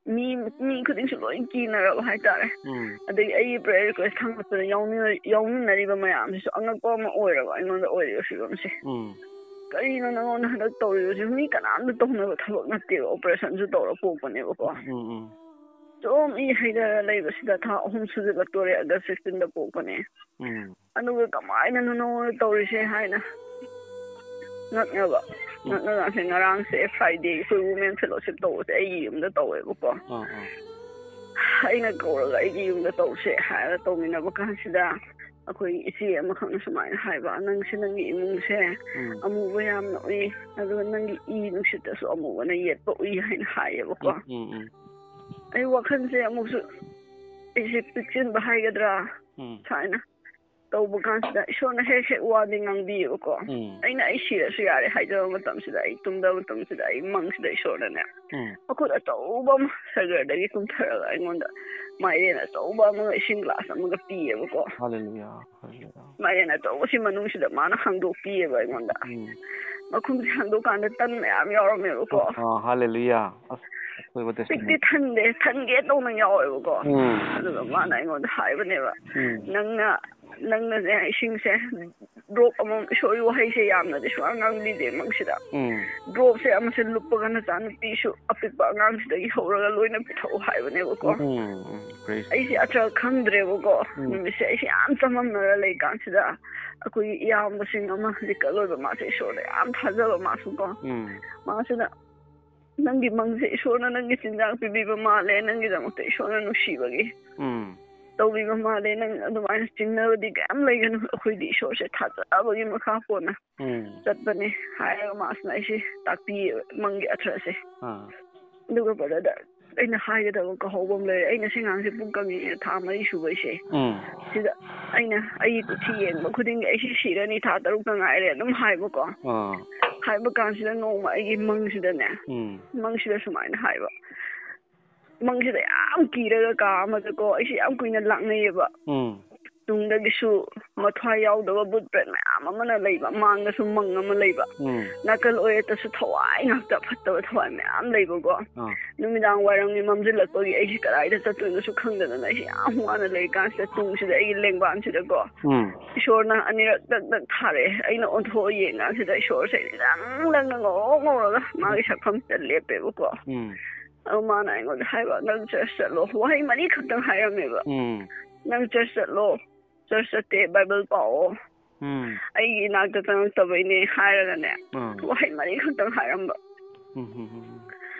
ꯃꯤ, ꯃꯤ ꯈꯨꯗꯤꯡꯁꯨ ꯂꯣꯏ ꯀꯤꯅꯔꯕ ꯍꯥꯏꯇꯥꯔꯦ꯫ ꯎꯝ꯫ ꯑꯗꯒꯤ ꯑꯩꯒꯤ prayer request ꯊꯥꯡꯒꯠꯄꯗ ꯌꯥꯎꯃꯤꯟꯅ-, ꯌꯥꯎꯃꯤꯟꯅꯔꯤꯕ ꯃꯌꯥꯝꯁꯤꯁꯨ ꯑꯉꯛꯄ ꯑꯃ ꯑꯣꯏꯔꯕ ꯑꯩꯉꯣꯟꯗ ꯑꯣꯏꯔꯤꯕ ꯐꯤꯕꯝꯁꯦ꯫ ꯎꯝ꯫ "ꯀꯔꯤꯅꯣ ꯅꯉꯣꯟꯗ ꯍꯟꯗꯛ ꯇꯧꯔꯤꯕꯁꯤ? ꯃꯤ ꯀꯅꯥꯝꯇ ꯇꯧꯅꯕ ꯊꯕꯛ ꯅꯠꯇꯦꯕ, operationꯁꯨ ꯇꯧꯔ ꯄꯣꯛꯄꯅꯦꯕꯀꯣ꯫ ꯎꯝ, ꯎꯝ꯫ ꯁꯨꯝ ꯏ ꯍꯩꯊꯔ ꯂꯩꯕꯁꯤꯗ ꯊꯥ ꯑꯍꯨꯝ ꯁꯨꯖꯜꯂꯛꯇꯣꯔꯦ, August fifteenꯗ ꯄꯣꯛꯄꯅꯦ꯫ ꯎꯝ꯫ ꯑꯗꯨꯒ ꯀꯃꯥꯏꯅꯅꯣ ꯅꯉꯣꯟꯗ ꯇꯧꯔꯤꯁꯦ?" ꯍꯥꯏꯅ ꯉꯛꯅꯕ꯫ ꯎꯝ꯫ ꯉꯛꯅꯕꯁꯦ ꯉꯔꯥꯡꯁꯦ Friday ꯑꯩꯈꯣꯏ Women Fellowship ꯇꯧꯕꯁꯦ ꯑꯩꯒꯤ ꯌꯨꯝꯗ ꯇꯧꯋꯦꯕꯀꯣ꯫ ꯑꯥ, ꯑꯥ꯫ ꯑꯩꯅ ꯀꯧꯔꯒ ꯑꯩꯒꯤ ꯌꯨꯝꯗ ꯇꯧꯁꯦ ꯍꯥꯏꯔꯒ ꯇꯧꯃꯤꯟꯅꯕ ꯀꯥꯟꯁꯤꯗ ꯑꯩꯈꯣꯏ ꯏꯆꯦ ꯑꯃꯈꯛꯅ ꯁꯨꯃꯥꯏꯅ ꯍꯥꯏꯕ, "ꯅꯪꯁꯦ ꯅꯪꯒꯤ ꯏꯃꯨꯡꯁꯦ ꯎꯝ꯫ ꯑꯃꯨꯕ ꯌꯥꯝꯅ ꯎꯏ, ꯑꯗꯨꯒ ꯅꯪꯒꯤ ꯏ ꯅꯨꯡꯁꯤꯠꯇꯁꯨ ꯑꯃꯨꯕꯅ ꯌꯦꯠꯄ ꯎꯏ" ꯍꯥꯏꯅ ꯍꯥꯏꯌꯦꯕꯀꯣ꯫ ꯎꯝ, ꯎꯝ, ꯎꯝ꯫ ꯑꯩ ꯋꯥꯈꯜꯁꯦ ꯑꯃꯨꯛꯁꯨ ꯑꯩꯁꯦ ꯄꯤꯛꯁꯤꯟꯕ ꯍꯥꯏꯒꯗ꯭ꯔꯥ ꯎꯝ꯫ ꯁꯨꯃꯥꯏꯅ ꯇꯧꯕ ꯀꯥꯟꯁꯤꯗ ꯏꯁꯣꯔꯅ ꯍꯦꯛ ꯍꯦꯛ ꯋꯥꯗꯤ ꯉꯥꯡꯕꯤꯌꯦꯕꯀꯣ꯫ ꯎꯝ꯫ ꯑꯩꯅ ꯑꯩ ꯁꯤꯔꯁꯨ ꯌꯥꯔꯦ ꯍꯥꯏꯖꯕ ꯃꯇꯝꯁꯤꯗ, ꯑꯩ ꯇꯨꯝꯗꯕ ꯃꯇꯝꯁꯤꯗ ꯑꯩ ꯃꯪꯁꯤꯗ ꯏꯁꯣꯔꯅꯅꯦ, ꯎꯝ꯫ ꯃꯈꯨꯠ ꯑꯆꯧꯕ ꯑꯃ ꯁꯒꯔꯗꯒꯤ ꯀꯨꯝꯊꯔꯒ ꯑꯩꯉꯣꯟꯗ ꯃꯥꯏꯔꯦꯟ ꯑꯆꯧꯕ ꯑꯃꯒ ꯏꯁꯤꯡ ꯒ꯭ꯂꯥꯁ ꯑꯃꯒ ꯄꯤꯌꯦꯕꯀꯣ꯫ ꯍꯜꯂꯦꯂꯨꯌꯥ, ꯍꯜꯂꯦꯂꯨꯌꯥ꯫ ꯃꯥꯏꯔꯦꯟ ꯑꯆꯧꯕꯁꯤ ꯃꯅꯨꯡꯁꯤꯗ ꯃꯥꯅ ꯍꯥꯡꯗꯣꯛꯄꯤꯌꯦꯕ ꯑꯩꯉꯣꯟꯗ꯫ ꯎꯝ꯫ ꯃꯈꯨꯝꯁꯤ ꯍꯥꯡꯗꯣꯛꯀꯥꯟꯗ ꯇꯟ ꯃꯌꯥꯝ ꯌꯥꯎꯔꯝꯃꯦꯕꯀꯣ꯫ ꯑꯥ, ꯍꯜꯂꯦꯂꯨꯌꯥ꯫ ꯑꯁ, ꯑꯆꯧꯕ ꯄꯤꯛꯇꯤ testimony꯫ ꯊꯟꯗꯦ, ꯊꯟꯒꯦ ꯇꯧꯅ ꯌꯥꯎꯋꯦꯕꯀꯣ꯫ ꯎꯝ꯫ ꯑꯗꯨꯒ ꯃꯥꯅ ꯑꯩꯉꯣꯟꯗ ꯍꯥꯏꯕꯅꯦꯕ, ꯎꯝ꯫ "ꯅꯪꯅ, ꯅꯪꯅꯅꯦ ꯏꯁꯤꯡꯁꯦ ꯗ꯭ꯔꯣꯞ ꯑꯃꯃꯝ", ꯏꯁꯣꯔꯒꯤ ꯋꯥꯍꯩꯁꯦ ꯌꯥꯝꯅꯗꯤ ꯁꯨꯡꯉꯥꯡ ꯉꯥꯡꯕꯤꯗꯦ ꯃꯪꯁꯤꯗ꯫ ꯎꯝ꯫ "ꯗ꯭ꯔꯣꯞꯁꯦ ꯑꯃꯁꯦ ꯂꯨꯞꯄꯒ ꯅꯆꯥꯅꯨꯄꯤꯁꯨ ꯑꯄꯤꯛꯄ ꯑꯉꯥꯡꯁꯤꯗꯒꯤ ꯍꯧꯔꯒ ꯂꯣꯏꯅ ꯄꯤꯊꯛꯎ" ꯍꯥꯏꯕꯅꯦꯕꯀꯣ꯫ ꯎꯝ, ꯎꯝ, praise ꯑꯩꯁꯦ God꯫ ꯑꯆꯔ ꯈꯪꯗ꯭ꯔꯦꯕꯀꯣ꯫ ꯎꯝ꯫ ꯅꯨꯃꯤꯠꯁꯦ ꯑꯩꯁꯦ ꯌꯥꯝ ꯆꯃꯝꯅꯔ ꯂꯩꯀꯥꯟꯁꯤꯗ ꯑꯩꯈꯣꯏꯒꯤ ꯏꯌꯥꯝꯕꯁꯤꯡ ꯑꯃ ꯂꯤꯀꯜ ꯑꯣꯏꯕ, ꯃꯥꯁꯦ ꯏꯁꯣꯔꯗ ꯌꯥꯝ ꯊꯥꯖꯕ ꯃꯥꯁꯨꯀꯣ꯫ ꯎꯝ꯫ ꯃꯥꯁꯤꯅ, "ꯅꯪꯒꯤ ꯃꯪꯁꯦ ꯏꯁꯣꯔꯅ ꯅꯪꯒꯤ ꯆꯤꯟꯖꯥꯛ ꯄꯤꯕꯤꯕ ꯃꯥꯜꯂꯦ, ꯅꯪꯒꯤꯗꯃꯛꯇ ꯏꯁꯣꯔꯅ ꯅꯨꯡꯁꯤꯕꯒꯤ ꯎꯝ꯫ ꯇꯧꯕꯤꯕ ꯃꯥꯜꯂꯦ, ꯅꯪ ꯑꯗꯨꯃꯥꯏꯅ ꯆꯤꯡꯅꯕꯗꯤ ꯀꯌꯥꯝ ꯂꯩꯒꯅꯨ, ꯑꯩꯈꯣꯏꯗꯤ ꯏꯁꯣꯔꯁꯦ ꯊꯥꯖꯕꯒꯤ ꯃꯈꯥ ꯄꯣꯟꯅ ꯎꯝ꯫ ꯆꯠꯄꯅꯦ" ꯍꯥꯏꯔꯒ ꯃꯥꯁꯤꯅ ꯑꯩꯁꯦ ꯇꯥꯛꯄꯤꯌꯦꯕ ꯃꯪꯒꯤ ꯑꯊ꯭ꯔꯁꯦ꯫ ꯑꯥ꯫ ꯑꯗꯨꯒ brother, ꯑꯩꯅ ꯍꯥꯏꯒꯗꯕ ꯀꯥꯎꯍꯧꯕ ꯑꯃ ꯂꯩꯔꯦ꯫ ꯑꯩꯅ ꯁꯤ ꯑꯉꯥꯡꯁꯦ ꯄꯨꯡ ꯀꯪꯉꯦ, ꯊꯥ ꯃꯔꯤ ꯁꯨꯕꯩꯁꯦ꯫ ꯎꯝ꯫ ꯁꯤꯗ ꯑꯩꯅ ꯑꯩꯒꯤ ꯀꯨꯊꯤ ꯌꯦꯡꯕ ꯈꯨꯗꯤꯡꯒꯤ, "ꯑꯩꯁꯤ ꯁꯤꯔꯅꯤ, ꯊꯥ ꯇꯔꯨꯛꯇ ꯉꯥꯏꯔꯦ", ꯑꯗꯨꯝ ꯍꯥꯏꯕꯀꯣ꯫ ꯑꯥ꯫ ꯍꯥꯏꯕ ꯀꯥꯟꯁꯤꯗ ꯅꯣꯡꯃ ꯑꯩꯒꯤ ꯃꯪꯁꯤꯗꯅꯦ, ꯎꯝ꯫ ꯃꯪꯁꯤꯗ ꯁꯨꯃꯥꯏꯅ ꯍꯥꯏꯕ, ꯃꯪꯁꯤꯗ ꯌꯥꯝ ꯀꯤꯔꯒ ꯀꯥ ꯑꯃꯗꯀꯣ, ꯑꯩꯁꯦ ꯌꯥꯝ ꯀꯨꯏꯅ ꯂꯥꯛꯅꯩꯌꯦꯕ꯫ ꯎꯝ꯫ ꯇꯨꯡꯗꯒꯤꯁꯨ ꯃꯊ꯭ꯋꯥꯏ ꯌꯥꯎꯗꯕ ꯕꯨꯠ ꯄ꯭ꯔꯦꯠ ꯃꯌꯥꯝ ꯑꯃꯅ ꯂꯩꯕ, ꯃꯥꯡꯗꯁꯨ ꯃꯪ ꯑꯃ ꯂꯩꯕ, ꯎꯝ꯫ ꯅꯥꯀꯜ ꯑꯣꯏꯔꯦꯠꯇꯁꯨ ꯊꯋꯥꯏ ꯉꯥꯛꯇ ꯐꯠꯇꯕ ꯊꯋꯥꯏ ꯃꯌꯥꯝ ꯂꯩꯕꯀꯣ꯫ ꯑꯥ꯫ ꯅꯨꯃꯤꯗꯥꯡ ꯋꯥꯏꯔꯝꯒꯤ ꯃꯝꯁꯤꯜꯂꯛꯄꯒꯤ ꯑꯩꯁꯦ ꯀꯗꯥꯏꯗ ꯆꯠꯇꯣꯏꯅꯣꯁꯨ ꯈꯪꯗꯗꯅ ꯑꯩꯁꯦ ꯌꯥꯝ ꯋꯥꯅ ꯂꯩ ꯀꯥꯟꯁꯤꯗ ꯇꯨꯡꯁꯤꯗ ꯑꯩꯒꯤ ꯂꯦꯡꯕꯥꯟꯁꯤꯗꯀꯣ ꯎꯝ꯫ ꯏꯁꯣꯔꯅ ꯑꯅꯤꯔꯛ ꯇꯛ ꯇꯛ ꯊꯥꯔꯛꯑꯦ꯫ ꯑꯩꯅ ꯑꯣꯟꯊꯣꯛꯑ ꯌꯦꯡ ꯀꯥꯟꯁꯤꯗ ꯏꯁꯣꯔꯁꯦ ꯂꯪ ꯂꯪꯅ ꯉꯧꯔꯣꯛ ꯉꯧꯔꯒ ꯃꯥꯒꯤ ꯁꯛꯐꯝꯁꯤꯗ ꯂꯦꯞꯄꯦꯕꯀꯣ꯫ ꯎꯝ꯫ ꯑꯗꯨ ꯃꯥꯅ ꯑꯩꯉꯣꯟꯗ ꯍꯥꯏꯕ, "ꯅꯪ ꯆꯔꯆ ꯆꯠꯂꯣ"꯫ ꯋꯥꯍꯩ ꯃꯔꯤ ꯈꯛꯇꯪ ꯍꯥꯏꯔꯝꯃꯦꯕ꯫ ꯎꯝ꯫ "ꯅꯪ ꯆꯔꯆ ꯆꯠꯂꯣ, ꯆꯔꯆ ꯆꯠꯇꯦ, ꯕꯥꯏꯕꯜ ꯄꯥꯎꯑꯣ꯫ ꯎꯝ꯫ ꯑꯩꯒꯤ ꯏꯅꯥꯛꯇ ꯆꯪꯉꯛꯇꯕꯩꯅꯦ" ꯍꯥꯏꯔꯒꯅꯦ, ꯎꯝ꯫ ꯋꯥꯍꯩ ꯃꯔꯤ ꯈꯛꯇꯪ ꯍꯥꯏꯔꯝꯕ꯫ ꯎꯝ, ꯎꯝ, ꯎꯝ, ꯎꯝ꯫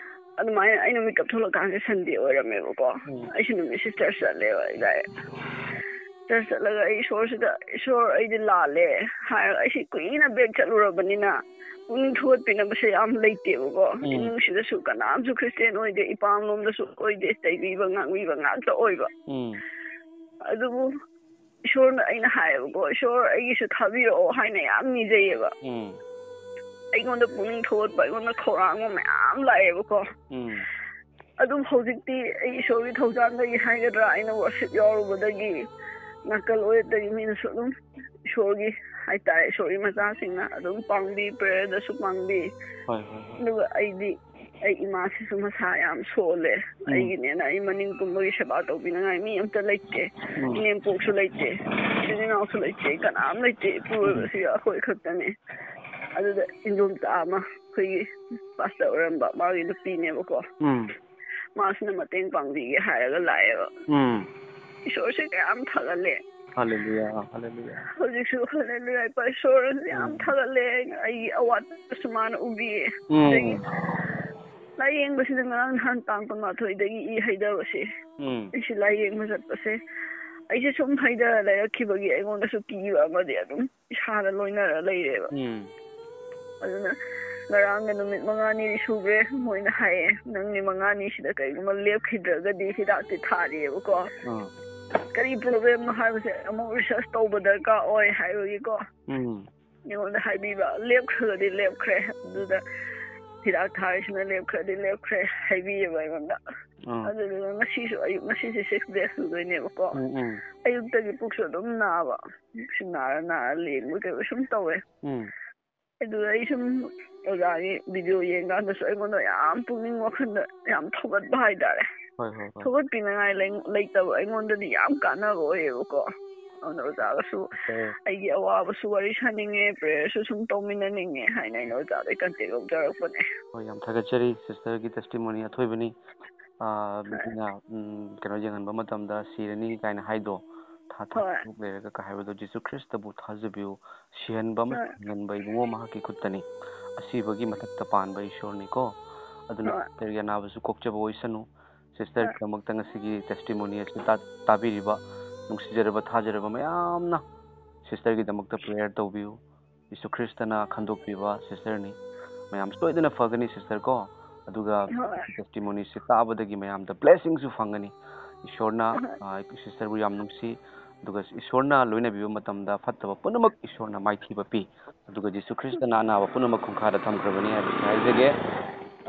ꯑꯗꯨꯃꯥꯏꯅ ꯑꯩꯅ ꯃꯤꯀꯞ ꯊꯣꯛꯂꯛꯀꯥꯟꯁꯦ ꯁꯟꯗꯦ ꯑꯣꯏꯔꯝꯃꯦꯕꯀꯣ꯫ ꯎꯝ꯫ ꯑꯩꯁꯨ ꯅꯨꯃꯤꯠꯁꯤ ꯆꯔꯆ ꯆꯠꯂꯦꯕ ꯑꯩ direct꯫ ꯆꯔꯆ ꯆꯠꯂꯒ ꯑꯩ ꯏꯁꯣꯔꯁꯤꯗ, "ꯏꯁꯣꯔ, ꯑꯩꯗꯤ ꯂꯥꯜꯂꯦ" ꯍꯥꯏꯔꯒ, ꯑꯩꯁꯤ ꯀꯨꯏꯅ back ꯆꯠꯂꯨꯔꯕꯅꯤꯅ ꯄꯨꯛꯅꯤꯡ ꯊꯧꯒꯠꯄꯤꯅꯕꯁꯦ ꯌꯥꯝ ꯂꯩꯇꯦꯕꯀꯣ꯫ ꯎꯝ꯫ ꯏꯃꯨꯡꯁꯤꯗꯁꯨ ꯀꯅꯥꯝꯁꯨ ꯈ꯭ꯔꯤꯁꯇꯦꯟ ꯑꯣꯏꯗꯦ, ꯏꯄꯥꯝꯂꯣꯝꯗꯁꯨ ꯑꯣꯏꯗꯦ, ꯆꯩꯕꯤꯕ ꯉꯥꯡꯕꯤꯕ ꯉꯥꯛꯇ ꯑꯣꯏꯕ꯫ ꯎꯝ꯫ ꯑꯗꯨꯕꯨ ꯏꯁꯣꯔꯅ, ꯑꯩꯅ ꯍꯥꯏꯌꯦꯕꯀꯣ, "ꯏꯁꯣꯔ, ꯑꯩꯒꯤꯁꯨ ꯊꯥꯕꯤꯔꯛꯑꯣ" ꯍꯥꯏꯅ ꯌꯥꯝ ꯅꯤꯖꯩꯌꯦꯕ꯫ ꯎꯝ ꯑꯩꯉꯣꯟꯗ ꯄꯨꯛꯅꯤꯡ ꯊꯧꯒꯠꯄ, ꯑꯩꯉꯣꯟꯗ ꯈꯧꯔꯥꯡꯕ ꯃꯌꯥꯝ ꯂꯥꯛꯑꯦꯕꯀꯣ꯫ ꯎꯝ ꯑꯗꯨꯝ ꯍꯧꯖꯤꯛꯇꯤ ꯑꯩ ꯏꯁꯣꯔꯒꯤ ꯊꯧꯖꯥꯜꯗꯒꯤ ꯍꯥꯏꯒꯗ꯭ꯔꯥ, ꯑꯩꯅ ꯋꯥꯔꯁꯤꯞ ꯌꯥꯎꯔꯨꯕꯗꯒꯤ ꯅꯥꯀꯜ ꯑꯣꯏꯔꯛꯇꯒꯤ ꯃꯤꯅꯁꯨ ꯑꯗꯨꯝ ꯏꯁꯣꯔꯒꯤ ꯍꯥꯏꯇꯥꯔꯦ, ꯏꯁꯣꯔꯒꯤ ꯃꯆꯥꯁꯤꯡꯅ ꯑꯗꯨꯝ ꯄꯥꯡꯕꯤ, ꯄ꯭ꯔꯦꯌꯔꯗꯁꯨ ꯄꯥꯡꯕꯤ꯫ ꯍꯣꯏ ꯍꯣꯏ ꯍꯣꯏ ꯑꯗꯨꯒ ꯑꯩꯗꯤ ꯑꯩ ꯏꯃꯥꯁꯤꯁꯨ ꯃꯁꯥ ꯌꯥꯝ ꯁꯣꯜꯂꯦ꯫ ꯎꯝ꯫ ꯑꯩꯒꯤꯅꯦꯅ ꯑꯩ ꯃꯅꯤꯡ ꯀꯨꯝꯕꯒꯤ ꯁꯦꯕꯥ ꯇꯧꯕꯤꯅꯉꯥꯏ ꯃꯤ ꯑꯝꯇ ꯂꯩꯇꯦ꯫ ꯎꯝ꯫ ꯏꯅꯦꯝꯄꯣꯛꯁꯨ ꯂꯩꯇꯦ, ꯏꯆꯤꯟ ꯏꯅꯥꯎꯁꯨ ꯂꯩꯇꯦ, ꯀꯅꯥꯝ ꯂꯩꯇꯦ꯫ ꯏꯄꯨꯔꯣꯏꯕꯁꯤꯒ ꯑꯩꯈꯣꯏ ꯈꯛꯇꯅꯦ꯫ ꯑꯗꯨꯗ ꯏꯟꯗꯣꯝꯆꯥ ꯑꯃ, ꯑꯩꯈꯣꯏꯒꯤ ꯄꯥꯁꯇꯔ ꯑꯣꯏꯔꯝꯕ ꯃꯥꯒꯤ ꯅꯨꯄꯤꯅꯦꯕꯀꯣ꯫ ꯎꯝ ꯃꯥꯁꯤꯅ ꯃꯇꯦꯡ ꯄꯥꯡꯕꯤꯒꯦ ꯍꯥꯏꯔꯒ ꯂꯥꯛꯑꯦꯕ꯫ ꯎꯝ ꯏꯁꯣꯔꯁꯦ ꯀꯌꯥꯝ ꯊꯥꯒꯠꯂꯦ꯫ ꯍꯜꯂꯦꯂꯨꯌꯥ, ꯍꯜꯂꯦꯂꯨꯌꯥ꯫ ꯍꯧꯖꯤꯛꯁꯨ ꯍꯜꯂꯦꯂꯨꯌꯥ, ꯏꯄꯥ ꯏꯁꯣꯔꯁꯦ ꯌꯥꯝ ꯎꯝ꯫ ꯊꯥꯒꯠꯂꯦ꯫ ꯑꯩꯅ ꯑꯩꯒꯤ ꯑꯋꯥꯠꯄꯁꯨ ꯃꯥꯅ ꯎꯕꯤꯌꯦ꯫ ꯑꯗꯒꯤ ꯎꯝ ꯂꯥꯏꯌꯦꯡꯕꯁꯤꯗ ꯉꯔꯥꯡ ꯅꯍꯥꯟ ꯇꯥꯡ ꯀꯨꯟꯃꯥꯊꯣꯏꯗꯒꯤ ꯏ ꯍꯩꯊꯕꯁꯦ, ꯎꯝ ꯑꯩꯁꯦ ꯂꯥꯏꯌꯦꯡꯕ ꯆꯠꯄꯁꯦ, ꯑꯩꯁꯦ ꯁꯨꯝ ꯍꯩꯊꯔ ꯂꯩꯔꯛꯈꯤꯕꯒꯤ ꯑꯩꯉꯣꯟꯗꯁꯨ ꯀꯤꯕ ꯑꯃꯗꯤ ꯑꯗꯨꯝ ꯏꯁꯥꯗ ꯂꯣꯏꯅꯔ ꯂꯩꯔꯦꯕ꯫ ꯎꯝ ꯑꯗꯨꯅ ꯉꯔꯥꯡꯒ ꯅꯨꯃꯤꯠ ꯃꯉꯥꯅꯤꯗꯤ ꯁꯨꯈ꯭ꯔꯦ꯫ ꯃꯣꯏꯅ ꯍꯥꯏꯌꯦ, "ꯅꯪꯗꯤ ꯃꯉꯥꯅꯤꯁꯤꯗ ꯀꯔꯤꯒꯨꯝꯕ ꯂꯦꯞꯈꯤꯗ꯭ꯔꯒꯗꯤ" ꯍꯤꯗꯥꯛꯇꯤ ꯊꯥꯔꯤꯑꯕꯀꯣ꯫ ꯑꯥ ꯀꯔꯤ ꯄ꯭ꯔꯣꯕ꯭ꯂꯦꯝꯅꯣ ꯍꯥꯏꯕꯁꯦ ꯑꯃꯨꯛ ꯔꯤꯁꯔꯁ ꯇꯧꯕ ꯗꯔꯀꯥꯔ ꯑꯣꯏ ꯍꯥꯏꯕꯒꯤꯀꯣ꯫ ꯎꯝ ꯑꯩꯉꯣꯟꯗ ꯍꯥꯏꯕꯤꯕ, "ꯂꯦꯞꯈ꯭ꯔꯒꯗꯤ ꯂꯦꯞꯈ꯭ꯔꯦ, ꯑꯗꯨꯗ ꯍꯤꯗꯥꯛ ꯊꯥꯔꯤꯁꯤꯅ ꯂꯦꯞꯈ꯭ꯔꯗꯤ ꯂꯦꯞꯈ꯭ꯔꯦ" ꯍꯥꯏꯕꯤꯌꯦꯕ ꯑꯩꯉꯣꯟꯗ꯫ ꯑꯥ ꯑꯗꯨꯗꯨꯅ ꯉꯁꯤꯁꯨ ꯑꯌꯨꯛ, ꯉꯁꯤꯁꯦ ꯁꯤꯛꯁ ꯗꯦꯖ ꯁꯨꯗꯣꯏꯅꯦꯕꯀꯣ꯫ ꯎꯝ ꯎꯝ ꯑꯌꯨꯛꯇꯒꯤ ꯄꯨꯛꯁꯨ ꯑꯗꯨꯝ ꯅꯥꯕ, ꯄꯨꯛꯁꯨ ꯅꯥꯔ ꯅꯥꯔ ꯂꯦꯡꯕ ꯀꯩꯕ ꯁꯨꯝ ꯇꯧꯋꯦ꯫ ꯎꯝ ꯑꯗꯨꯗ ꯑꯩ ꯁꯨꯝ ꯑꯣꯖꯥꯒꯤ ꯚꯤꯗꯤꯑꯣ ꯌꯦꯡꯀꯥꯟꯗꯁꯨ ꯑꯩꯉꯣꯟꯗ ꯌꯥꯝ ꯄꯨꯛꯅꯤꯡ ꯋꯥꯈꯜꯗ ꯌꯥꯝ ꯊꯧꯒꯠꯄ ꯍꯥꯏꯇꯥꯔꯦ꯫ ꯍꯣꯏ ꯍꯣꯏ ꯍꯣꯏ ꯊꯧꯒꯠꯄꯤꯅꯉꯥꯏ ꯂꯩ-, ꯂꯩꯇꯕ ꯑꯩꯉꯣꯟꯗꯗꯤ ꯌꯥꯝ ꯀꯥꯟꯅꯕ ꯑꯣꯏꯌꯦꯕꯀꯣ꯫ ꯑꯗꯨꯅ ꯑꯣꯖꯥꯒꯁꯨ ꯑꯣ ꯑꯩꯒꯤ ꯑꯋꯥꯕꯁꯨ ꯋꯥꯔꯤ ꯁꯥꯅꯤꯡꯉꯦ, ꯄ꯭ꯔꯦꯌꯔꯁꯨ ꯁꯨꯝ ꯇꯧꯃꯤꯟꯅꯅꯤꯡꯉꯦ ꯍꯥꯏꯅ ꯑꯩꯅ ꯑꯣꯖꯥꯗꯩ ꯀꯟꯇꯦꯛ ꯂꯧꯖꯔꯛꯄꯅꯦ꯫ ꯍꯣꯏ, ꯌꯥꯝ ꯊꯥꯒꯠꯆꯔꯤ ꯁꯤꯁꯇꯔꯒꯤ ꯇꯦꯁꯇꯤꯃꯣꯅꯤ꯫ ꯑꯊꯣꯏꯕꯅꯤ, ꯑꯥ, ꯃꯤꯅ, ꯎꯝ, ꯀꯩꯅꯣ ꯌꯦꯡꯍꯟꯕ ꯃꯇꯝꯗ ꯁꯤꯔꯅꯤ ꯀꯥꯏꯅ ꯍꯥꯏꯗꯣ, ꯊꯥ ꯊꯥ ꯍꯣꯏ꯫ ꯇꯔꯨꯛ ꯂꯩꯔꯒ ꯀꯥꯏ ꯍꯥꯏꯕꯗꯣ, "ꯖꯤꯁꯨ ꯈ꯭ꯔꯤꯁꯇꯕꯨ ꯊꯥꯖꯕꯤꯌꯨ, ꯁꯤꯍꯟꯕ ꯑꯃꯁꯨꯡ ꯍꯣꯏ꯫ ꯍꯤꯡꯍꯟꯕ ꯏꯕꯨꯡꯉꯣ ꯃꯍꯥꯛꯀꯤ ꯈꯨꯠꯇꯅꯤ, ꯑꯁꯤꯕꯒꯤ ꯃꯊꯛꯇ ꯄꯥꯟꯕ ꯏꯁꯣꯔꯅꯤꯀꯣ, ꯑꯗꯨꯅ ꯍꯣꯏ꯫ ꯁꯤꯁꯇꯔꯒꯤ ꯑꯅꯥꯕꯁꯨ ꯀꯣꯛꯆꯕ ꯑꯣꯏꯁꯅꯨ꯫ ꯁꯤꯁꯇꯔꯒꯤꯗꯃꯛꯇ ꯉꯁꯤꯒꯤ ꯇꯦꯁꯇꯤꯃꯣꯅꯤ ꯑꯁꯤ ꯇꯥ-, ꯇꯥꯕꯤꯔꯤꯕ ꯅꯨꯡꯁꯤꯖꯔꯕ, ꯊꯥꯖꯔꯕ ꯃꯌꯥꯝꯅ ꯁꯤꯁꯇꯔꯒꯤꯗꯃꯛꯇ ꯄ꯭ꯔꯦꯌꯔ ꯇꯧꯕꯤꯌꯨ꯫ ꯌꯤꯁꯨ ꯈ꯭ꯔꯤꯁꯇꯅ ꯈꯟꯗꯣꯛꯄꯤꯕ ꯁꯤꯁꯇꯔꯅꯤ꯫ ꯃꯌꯥꯝ ꯁꯣꯏꯗꯅ ꯐꯒꯅꯤ ꯁꯤꯁꯇꯔ ꯀꯣ꯫ ꯑꯗꯨꯒ ꯍꯣꯏ꯫ ꯇꯦꯁꯇꯤꯃꯣꯅꯤꯁꯤ ꯇꯥꯕꯗꯒꯤ ꯃꯌꯥꯝꯗ ꯕ꯭ꯂꯦꯁꯤꯡꯁꯨ ꯐꯪꯒꯅꯤ꯫ ꯏꯁꯣꯔꯅ, ꯍꯣꯏ꯫ ꯑ, ꯁꯤꯁꯇꯔꯕꯨ ꯌꯥꯝ ꯅꯨꯡꯁꯤ꯫ ꯑꯗꯨꯒ ꯏꯁꯣꯔꯅ ꯂꯣꯏꯅꯕꯤꯕ ꯃꯇꯝꯗ ꯐꯠꯇꯕ ꯄꯨꯝꯅꯃꯛ ꯏꯁꯣꯔꯅ ꯃꯥꯏꯊꯤꯕ ꯄꯤ꯫ ꯑꯗꯨꯒ ꯖꯤꯁꯨ ꯈ꯭ꯔꯤꯁꯇꯅ ꯑꯅꯥꯕ ꯄꯨꯝꯅꯃꯛ ꯈꯣꯡꯈꯥꯗ ꯊꯝꯈ꯭ꯔꯕꯅꯤ ꯍꯥꯏꯕꯁꯤ ꯍꯥꯏꯖꯒꯦ꯫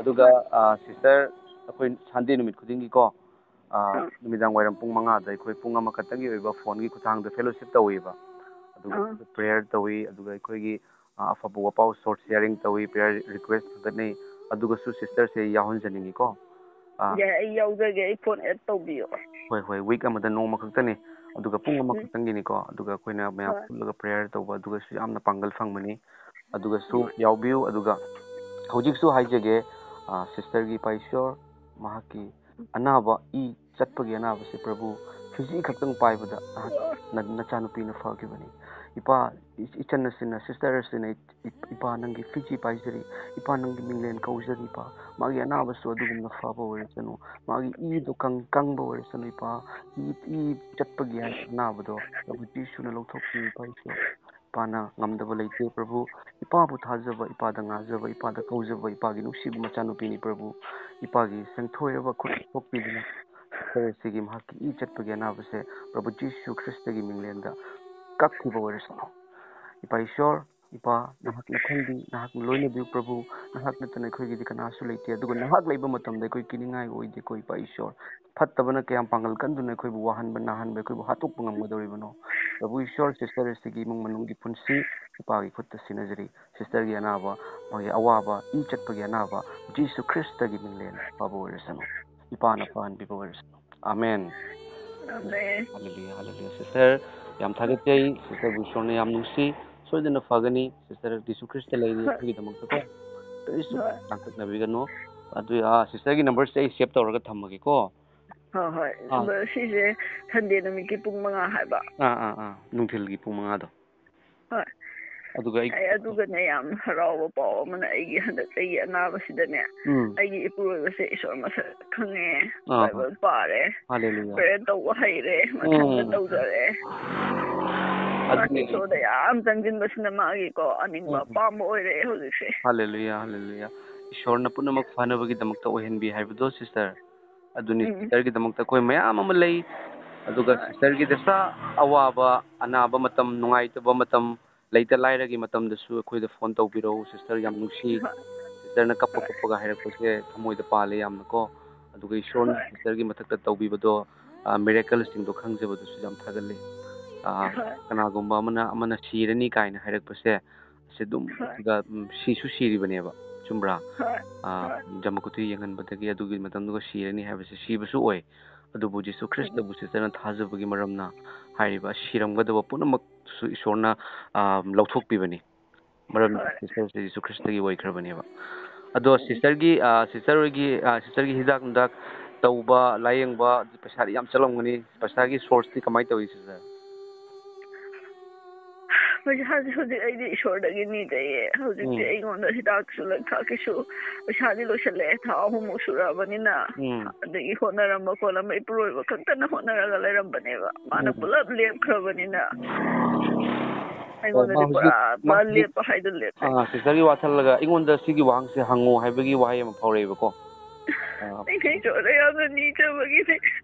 ꯑꯗꯨꯒ, ꯑ, ꯁꯤꯁꯇꯔ, ꯑꯩꯈꯣꯏ ꯁꯟꯗꯦ ꯅꯨꯃꯤꯠ ꯈꯨꯗꯤꯡꯒꯤꯀꯣ, ꯑ, ꯑꯥ꯫ ꯅꯨꯃꯤꯗꯥꯡ ꯋꯥꯏꯔꯝ ꯄꯨꯡ ꯃꯉꯥꯗ ꯑꯩꯈꯣꯏ ꯄꯨꯡ ꯑꯃꯈꯛꯇꯪꯒꯤ ꯑꯣꯏꯕ ꯐꯣꯟꯒꯤ ꯈꯨꯠꯊꯥꯡꯗ ꯐꯦꯂꯣꯁꯤꯞ ꯇꯧꯋꯦꯕ꯫ ꯑꯗꯨꯒ ꯑꯥ꯫ ꯄ꯭ꯔꯦꯌꯔ ꯇꯧꯏ, ꯑꯗꯨꯒ ꯑꯩꯈꯣꯏꯒꯤ, ꯑ, ꯑꯐꯕ ꯋꯥꯄꯥꯎ ꯁꯣꯔꯠ ꯁꯤꯌꯥꯔꯤꯡ ꯇꯧꯏ, ꯄ꯭ꯔꯦꯌꯔ ꯔꯤꯀ꯭ꯋꯦꯁ ꯊꯥꯒꯠꯅꯩ꯫ ꯑꯗꯨꯒꯁꯨ ꯁꯤꯁꯇꯔꯁꯦ ꯌꯥꯎꯍꯟꯖꯅꯤꯡꯉꯤꯀꯣ꯫ ꯑ, ꯌꯥꯏ, ꯑꯩ ꯌꯥꯎꯖꯒꯦ, ꯑꯩ ꯐꯣꯟ ꯑꯦꯗ ꯇꯧꯕꯤꯌꯣ꯫ ꯍꯣꯏ, ꯍꯣꯏ, ꯋꯤꯛ ꯑꯃꯗ ꯅꯣꯡꯃ ꯈꯛꯇꯅꯤ, ꯑꯗꯨꯒ ꯄꯨꯡ ꯎꯝ꯫ ꯑꯃꯈꯛꯇꯪꯒꯤꯅꯤꯀꯣ, ꯑꯗꯨꯒ ꯑꯩꯈꯣꯏꯅ ꯃꯌꯥꯝ ꯍꯣꯏ꯫ ꯄꯨꯜꯂꯒ ꯄ꯭ꯔꯦꯌꯔ ꯇꯧꯕ, ꯑꯗꯨꯒꯁꯨ ꯌꯥꯝꯅ ꯄꯥꯡꯒꯜ ꯐꯪꯕꯅꯤ꯫ ꯑꯗꯨꯒꯁꯨ ꯍꯣꯏ꯫ ꯌꯥꯎꯕꯤꯌꯨ꯫ ꯑꯗꯨꯒ ꯍꯧꯖꯤꯛꯁꯨ ꯍꯥꯏꯖꯒꯦ, ꯑ, ꯁꯤꯁꯇꯔꯒꯤ ꯏꯄꯥ ꯏꯁꯣꯔ, ꯃꯍꯥꯛꯀꯤ ꯑꯅꯥꯕ, ꯏ ꯆꯠꯄꯒꯤ ꯑꯅꯥꯕꯁꯦ, ꯄ꯭ꯔꯚꯨ, ꯐꯤꯖꯤ ꯈꯛꯇꯪ ꯄꯥꯏꯕꯗ ꯅꯍꯥꯛ, ꯅ-, ꯅꯆꯥꯅꯨꯄꯤꯅ ꯐꯈꯤꯕꯅꯤ꯫ ꯏꯄꯥ, ꯏ-, ꯏꯆꯟ ꯑꯁꯤꯅ, ꯁꯤꯁꯇꯔ ꯑꯁꯤꯅ, ꯏ-, ꯏ-, ꯏꯄꯥ, ꯅꯪꯒꯤ ꯐꯤꯖꯤ ꯄꯥꯏꯖꯔꯤ, ꯏꯄꯥ, ꯅꯪꯒꯤ ꯃꯤꯡꯂꯦꯟ ꯀꯧꯖꯔꯤ, ꯏꯄꯥ꯫ ꯃꯥꯒꯤ ꯑꯅꯥꯕꯁꯨ ꯑꯗꯨꯒꯨꯝꯅ ꯐꯕ ꯑꯣꯏꯔꯁꯅꯨ, ꯃꯥꯒꯤ ꯏꯗꯣ ꯀꯪ-, ꯀꯪꯕ ꯑꯣꯏꯔꯁꯅꯨ, ꯏꯄꯥ꯫ ꯏ, ꯏ ꯆꯠꯄꯒꯤ ꯑꯅꯥꯕꯗꯣ ꯄ꯭ꯔꯚꯨ ꯖꯤꯁꯨꯅ ꯂꯧꯊꯣꯛꯄꯤꯌꯨ, ꯏꯄꯥ ꯏꯁꯣꯔ꯫ ꯏꯄꯥꯅ ꯉꯝꯗꯕ ꯂꯩꯇꯦ, ꯄ꯭ꯔꯚꯨ꯫ ꯏꯄꯥꯕꯨ ꯊꯥꯖꯕ, ꯏꯄꯥꯗ ꯉꯥꯖꯕ, ꯏꯄꯥꯗ ꯀꯧꯖꯕ, ꯏꯄꯥꯒꯤ ꯅꯨꯡꯁꯤꯕ ꯃꯆꯥꯅꯨꯄꯤꯅꯤ, ꯄ꯭ꯔꯚꯨ꯫ ꯏꯄꯥꯒꯤ ꯁꯦꯡꯊꯣꯏꯔꯕ ꯈꯨꯠ ꯊꯣꯛꯄꯤꯗꯨꯅ ꯁꯤꯁꯇꯔ ꯑꯁꯤꯒꯤ ꯃꯍꯥꯛꯀꯤ ꯏ ꯆꯠꯄꯒꯤ ꯑꯅꯥꯕꯁꯦ ꯄ꯭ꯔꯚꯨ ꯖꯤꯁꯨ ꯈ꯭ꯔꯤꯁꯇꯒꯤ ꯃꯤꯡꯂꯦꯟꯗ ꯀꯛꯈꯤꯕ ꯑꯣꯏꯔꯁꯅꯨ꯫ ꯏꯄꯥ ꯏꯁꯣꯔ, ꯏꯄꯥ, ꯅꯍꯥꯛꯅ ꯈꯪꯕꯤ, ꯅꯍꯥꯛꯅ ꯂꯣꯏꯅꯕꯤꯌꯨ, ꯄ꯭ꯔꯚꯨ꯫ ꯅꯍꯥꯛ ꯅꯠꯇꯅ ꯑꯩꯈꯣꯏꯒꯤꯗꯤ ꯀꯅꯥꯁꯨ ꯂꯩꯇꯦ, ꯑꯗꯨꯒ ꯅꯍꯥꯛ ꯂꯩꯕ ꯃꯇꯝꯗ ꯑꯩꯈꯣꯏ ꯀꯤꯅꯤꯡꯉꯥꯏ ꯑꯣꯏꯗꯦꯀꯣ, ꯏꯄꯥ ꯏꯁꯣꯔ꯫ ꯐꯠꯇꯕꯅ ꯀꯌꯥꯝ ꯄꯥꯡꯒꯜ ꯀꯟꯗꯨꯅ ꯑꯩꯈꯣꯏꯕꯨ ꯋꯥꯍꯟꯕ, ꯅꯥꯍꯟꯕ, ꯑꯩꯈꯣꯏꯕꯨ ꯍꯥꯠꯇꯣꯛꯄ ꯉꯝꯒꯗꯧꯔꯤꯕꯅꯣ? ꯄ꯭ꯔꯚꯨ ꯏꯁꯣꯔ, ꯁꯤꯁꯇꯔ ꯑꯁꯤꯒꯤ ꯏꯃꯨꯡ ꯃꯅꯨꯡꯒꯤ ꯄꯨꯟꯁꯤ ꯏꯄꯥꯒꯤ ꯈꯨꯠꯇ ꯁꯤꯟꯅꯖꯔꯤ꯫ ꯁꯤꯁꯇꯔꯒꯤ ꯑꯅꯥꯕ, ꯃꯥꯒꯤ ꯑꯋꯥꯕ, ꯏ ꯆꯠꯄꯒꯤ ꯑꯅꯥꯕ, ꯖꯤꯁꯨ ꯈ꯭ꯔꯤꯁꯇꯒꯤ ꯃꯤꯡꯂꯦꯟ ꯐꯕ ꯑꯣꯏꯔꯁꯅꯨ꯫ ꯏꯄꯥꯅ ꯐꯍꯟꯕꯤꯕ ꯑꯣꯏꯔꯁꯅꯨ꯫ ꯑꯃꯦꯟ꯫ ꯑꯃꯦꯟ꯫ ꯍꯜꯂꯦꯂꯨꯌꯥ, ꯍꯜꯂꯦꯂꯨꯌꯥ꯫ ꯁꯤꯁꯇꯔ, ꯌꯥꯝ ꯊꯥꯒꯠꯆꯩ꯫ ꯁꯤꯁꯇꯔꯕꯨ ꯏꯁꯣꯔꯅ ꯌꯥꯝ ꯅꯨꯡꯁꯤ꯫ ꯁꯣꯏꯗꯅ ꯐꯒꯅꯤ꯫ ꯁꯤꯁꯇꯔ, ꯖꯤꯁꯨ ꯈ꯭ꯔꯤꯁꯇ ꯂꯩꯔꯤ ꯍꯣꯏ꯫ ꯑꯩꯈꯣꯏꯒꯤꯗꯃꯛꯇꯀꯣ꯫ ꯀꯔꯤꯁꯨ ꯍꯣꯏ꯫ ꯂꯥꯡꯇꯛꯅꯕꯤꯒꯅꯨ꯫ ꯑꯗꯨ, ꯑꯥ, ꯁꯤꯁꯇꯔꯒꯤ ꯅꯝꯕꯔꯁꯦ ꯑꯩ ꯁꯦꯚ ꯇꯧꯔꯒ ꯊꯝꯃꯒꯦꯀꯣ꯫ ꯍꯣꯏ, ꯍꯣꯏ꯫ ꯑꯥ꯫ ꯑꯗꯣ ꯁꯤꯁꯦ ꯁꯟꯗꯦ ꯅꯨꯃꯤꯠꯀꯤ ꯄꯨꯡ ꯃꯉꯥ ꯍꯥꯏꯕ? ꯑꯥ, ꯑꯥ, ꯑꯥ꯫ ꯅꯨꯡꯊꯤꯜꯒꯤ ꯄꯨꯡ ꯃꯉꯥꯗꯣ꯫ ꯍꯣꯏ꯫ ꯑꯗꯨꯒ ꯑꯩ ꯑꯩ ꯑꯗꯨꯒꯅꯦ, ꯌꯥꯝ ꯍꯔꯥꯎꯕ ꯄꯥꯎ ꯑꯃꯅ, ꯑꯩꯒꯤ ꯍꯟꯗꯛ ꯑꯩꯒꯤ ꯑꯅꯥꯕꯁꯤꯗꯅꯦ, ꯎꯝ꯫ ꯑꯩꯒꯤ ꯏꯄꯨꯔꯣꯏꯕꯁꯦ ꯏꯁꯣꯔ ꯃꯁꯛ ꯈꯪꯉꯦ, ꯑꯥ, ꯍꯣꯏ꯫ ꯕꯥꯏꯕꯜ ꯄꯥꯔꯦ, ꯍꯜꯂꯦꯂꯨꯌꯥ꯫ ꯄ꯭ꯔꯦꯌꯔ ꯇꯧꯕ ꯍꯩꯔꯦ, ꯃꯊꯟꯇ ꯎꯝ꯫ ꯇꯧꯖꯔꯦ꯫ ꯃꯥꯁꯦ ꯑꯗꯨꯅꯦ꯫ ꯏꯁꯣꯔꯗ ꯌꯥꯝ ꯆꯪꯁꯤꯟꯕꯁꯤꯅ ꯃꯥꯒꯤꯀꯣ ꯑꯅꯤꯡꯕ ꯎꯝ꯫ ꯑꯄꯥꯝꯕ ꯑꯣꯏꯔꯦ ꯍꯧꯖꯤꯛꯁꯦ꯫ ꯍꯜꯂꯦꯂꯨꯌꯥ, ꯍꯜꯂꯦꯂꯨꯌꯥ꯫ ꯏꯁꯣꯔꯅ ꯄꯨꯝꯅꯃꯛ ꯐꯅꯕꯒꯤꯗꯃꯛꯇ ꯑꯣꯏꯍꯟꯕꯤ ꯍꯥꯏꯕꯗꯣ, ꯁꯤꯁꯇꯔ꯫ ꯑꯗꯨꯅꯤ, ꯎꯝ꯫ ꯁꯤꯁꯇꯔꯒꯤꯗꯃꯛꯇ ꯑꯩꯈꯣꯏ ꯃꯌꯥꯝ ꯑꯃ ꯂꯩ꯫ ꯑꯗꯨꯒ ꯁꯤꯁꯇꯔꯒꯤ ꯗꯁꯥ ꯑꯋꯥꯕ, ꯑꯅꯥꯕ ꯃꯇꯝ, ꯅꯨꯡꯉꯥꯏꯇꯕ ꯃꯇꯝ, ꯂꯩꯇ ꯂꯥꯏꯔꯒꯤ ꯃꯇꯝꯗꯁꯨ ꯑꯩꯈꯣꯏꯗ ꯐꯣꯟ ꯇꯧꯕꯤꯔꯛꯎ꯫ ꯁꯤꯁꯇꯔ ꯌꯥꯝ ꯅꯨꯡꯁꯤ꯫ ꯁꯤꯁꯇꯔꯅ ꯀꯞꯄ ꯀꯞꯄꯒ ꯍꯥꯏꯔꯛꯄꯁꯦ ꯊꯃꯣꯏꯗ ꯄꯥꯜꯂꯦ ꯌꯥꯝꯅꯀꯣ꯫ ꯑꯗꯨꯒ ꯏꯁꯣꯔꯅ ꯍꯣꯏ꯫ ꯁꯤꯁꯇꯔꯒꯤ ꯃꯊꯛꯇ ꯇꯧꯕꯤꯕꯗꯣ, ꯑ, miracleꯁꯤꯡꯗꯣ ꯈꯪꯖꯕꯗꯁꯨ ꯌꯥꯝ ꯊꯥꯒꯠꯂꯤ꯫ ꯑ, ꯍꯣꯏ꯫ ꯀꯅꯥꯒꯨꯝꯕ ꯑꯃꯅ, ꯑꯃꯅ ꯁꯤꯔꯅꯤ ꯀꯥꯏꯅ ꯍꯥꯏꯔꯛꯄꯁꯦ, ꯁꯤ ꯑꯗꯨꯝ ꯍꯣꯏ꯫ ꯁꯤꯗ, ꯎꯝ, ꯁꯤꯁꯨ ꯁꯤꯔꯤꯕꯅꯦꯕ, ꯆꯨꯝꯕ꯭ꯔꯥ? ꯍꯣꯏ, ꯑ, ꯍꯣꯏ꯫ ꯖꯃꯀꯨꯊꯤ ꯌꯦꯡꯍꯟꯕꯗꯒꯤ ꯑꯗꯨꯒꯤ ꯃꯇꯝꯗꯨꯒ ꯁꯤꯔꯅꯤ ꯍꯥꯏꯕꯁꯦ ꯁꯤꯕꯁꯨ ꯑꯣꯏ꯫ ꯑꯗꯨꯕꯨ ꯖꯤꯁꯨ ꯎꯝ꯫ ꯈ꯭ꯔꯤꯁꯇꯕꯨ ꯁꯤꯁꯇꯔꯅ ꯊꯥꯖꯕꯒꯤ ꯃꯔꯝꯅ ꯍꯥꯏꯔꯤꯕ ꯁꯤꯔꯝꯒꯗꯕ ꯄꯨꯝꯅꯃꯛꯁꯨ ꯏꯁꯣꯔꯅ, ꯑ, ꯂꯧꯊꯣꯛꯄꯤꯕꯅꯤ꯫ ꯃꯔꯝꯗꯤ ꯍꯣꯏ꯫ ꯁꯤꯁꯇꯔꯁꯦ ꯖꯤꯁꯨ ꯈ꯭ꯔꯤꯁꯇꯒꯤ ꯑꯣꯏꯈ꯭ꯔꯕꯅꯦꯕ꯫ ꯑꯗꯣ ꯎꯝ꯫ ꯁꯤꯁꯇꯔꯒꯤ, ꯑ, ꯁꯤꯁꯇꯔ ꯍꯣꯏꯒꯤ, ꯑ, ꯁꯤꯁꯇꯔꯒꯤ ꯍꯤꯗꯥꯛ ꯅꯨꯡꯗꯥꯛ ꯇꯧꯕ, ꯂꯥꯌꯦꯡꯕ, ꯄꯩꯁꯥꯗꯤ ꯌꯥꯝ ꯆꯠꯂꯝꯒꯅꯤ꯫ ꯄꯩꯁꯥꯒꯤ sourceꯇꯤ ꯀꯃꯥꯏꯅ ꯇꯧꯏ, ꯁꯤꯁꯇꯔ? ꯄꯩꯁꯥꯁꯦ ꯍꯧꯖꯤꯛ ꯑꯩꯗꯤ ꯏꯁꯣꯔꯗꯒꯤ ꯅꯤꯖꯩꯌꯦ꯫ ꯍꯧꯖꯤꯛꯇꯤ ꯎꯝ꯫ ꯑꯩꯉꯣꯟꯗ ꯍꯤꯗꯥꯛꯁꯨ ꯂꯥꯡꯊꯛꯀꯤꯁꯨ ꯄꯩꯁꯥꯗꯤ ꯂꯣꯏꯁꯤꯜꯂꯛꯑꯦ꯫ ꯊꯥ ꯑꯍꯨꯝꯃꯨꯛ ꯁꯨꯔꯛꯑꯕꯅꯤꯅ꯫ ꯎꯝ꯫ ꯑꯗꯒꯤ ꯍꯣꯠꯅꯔꯝꯕ ꯈꯣꯠꯂꯝꯕ ꯏꯄꯨꯔꯣꯏꯕ ꯈꯛꯇꯅ ꯍꯣꯠꯅꯔꯒ ꯂꯩꯔꯝꯕꯅꯦꯕ꯫ ꯃꯥꯅ ꯎꯝ꯫ ꯄꯨꯂꯞ ꯂꯦꯞꯈ꯭ꯔꯕꯅꯤꯅ ꯑꯣ, ꯃꯥ ꯑꯩꯉꯣꯟꯗꯗꯤ ꯍꯧꯖꯤꯛ, ꯄꯨꯔꯥ ꯃꯥ ꯄꯨꯔꯥ ꯍꯧꯖꯤꯛ, ꯂꯦꯞꯄ ꯍꯥꯏꯗꯨ ꯂꯦꯞꯄꯦ꯫ ꯑꯥ, ꯁꯤꯁꯇꯔꯒꯤ ꯋꯥ ꯈꯜꯂꯒ ꯑꯩꯉꯣꯟꯗ ꯁꯤꯒꯤ ꯋꯥꯍꯪꯁꯦ ꯍꯪꯉꯣ ꯍꯥꯏꯕꯒꯤ ꯋꯥꯍꯩ ꯑꯃ ꯐꯥꯎꯔꯛꯑꯦꯕꯀꯣ꯫ ꯑꯥ꯫ ꯑꯩꯅ ꯏꯁꯣꯔꯗ ꯌꯥꯝꯅ ꯅꯤꯖꯕꯒꯤꯅꯦ꯫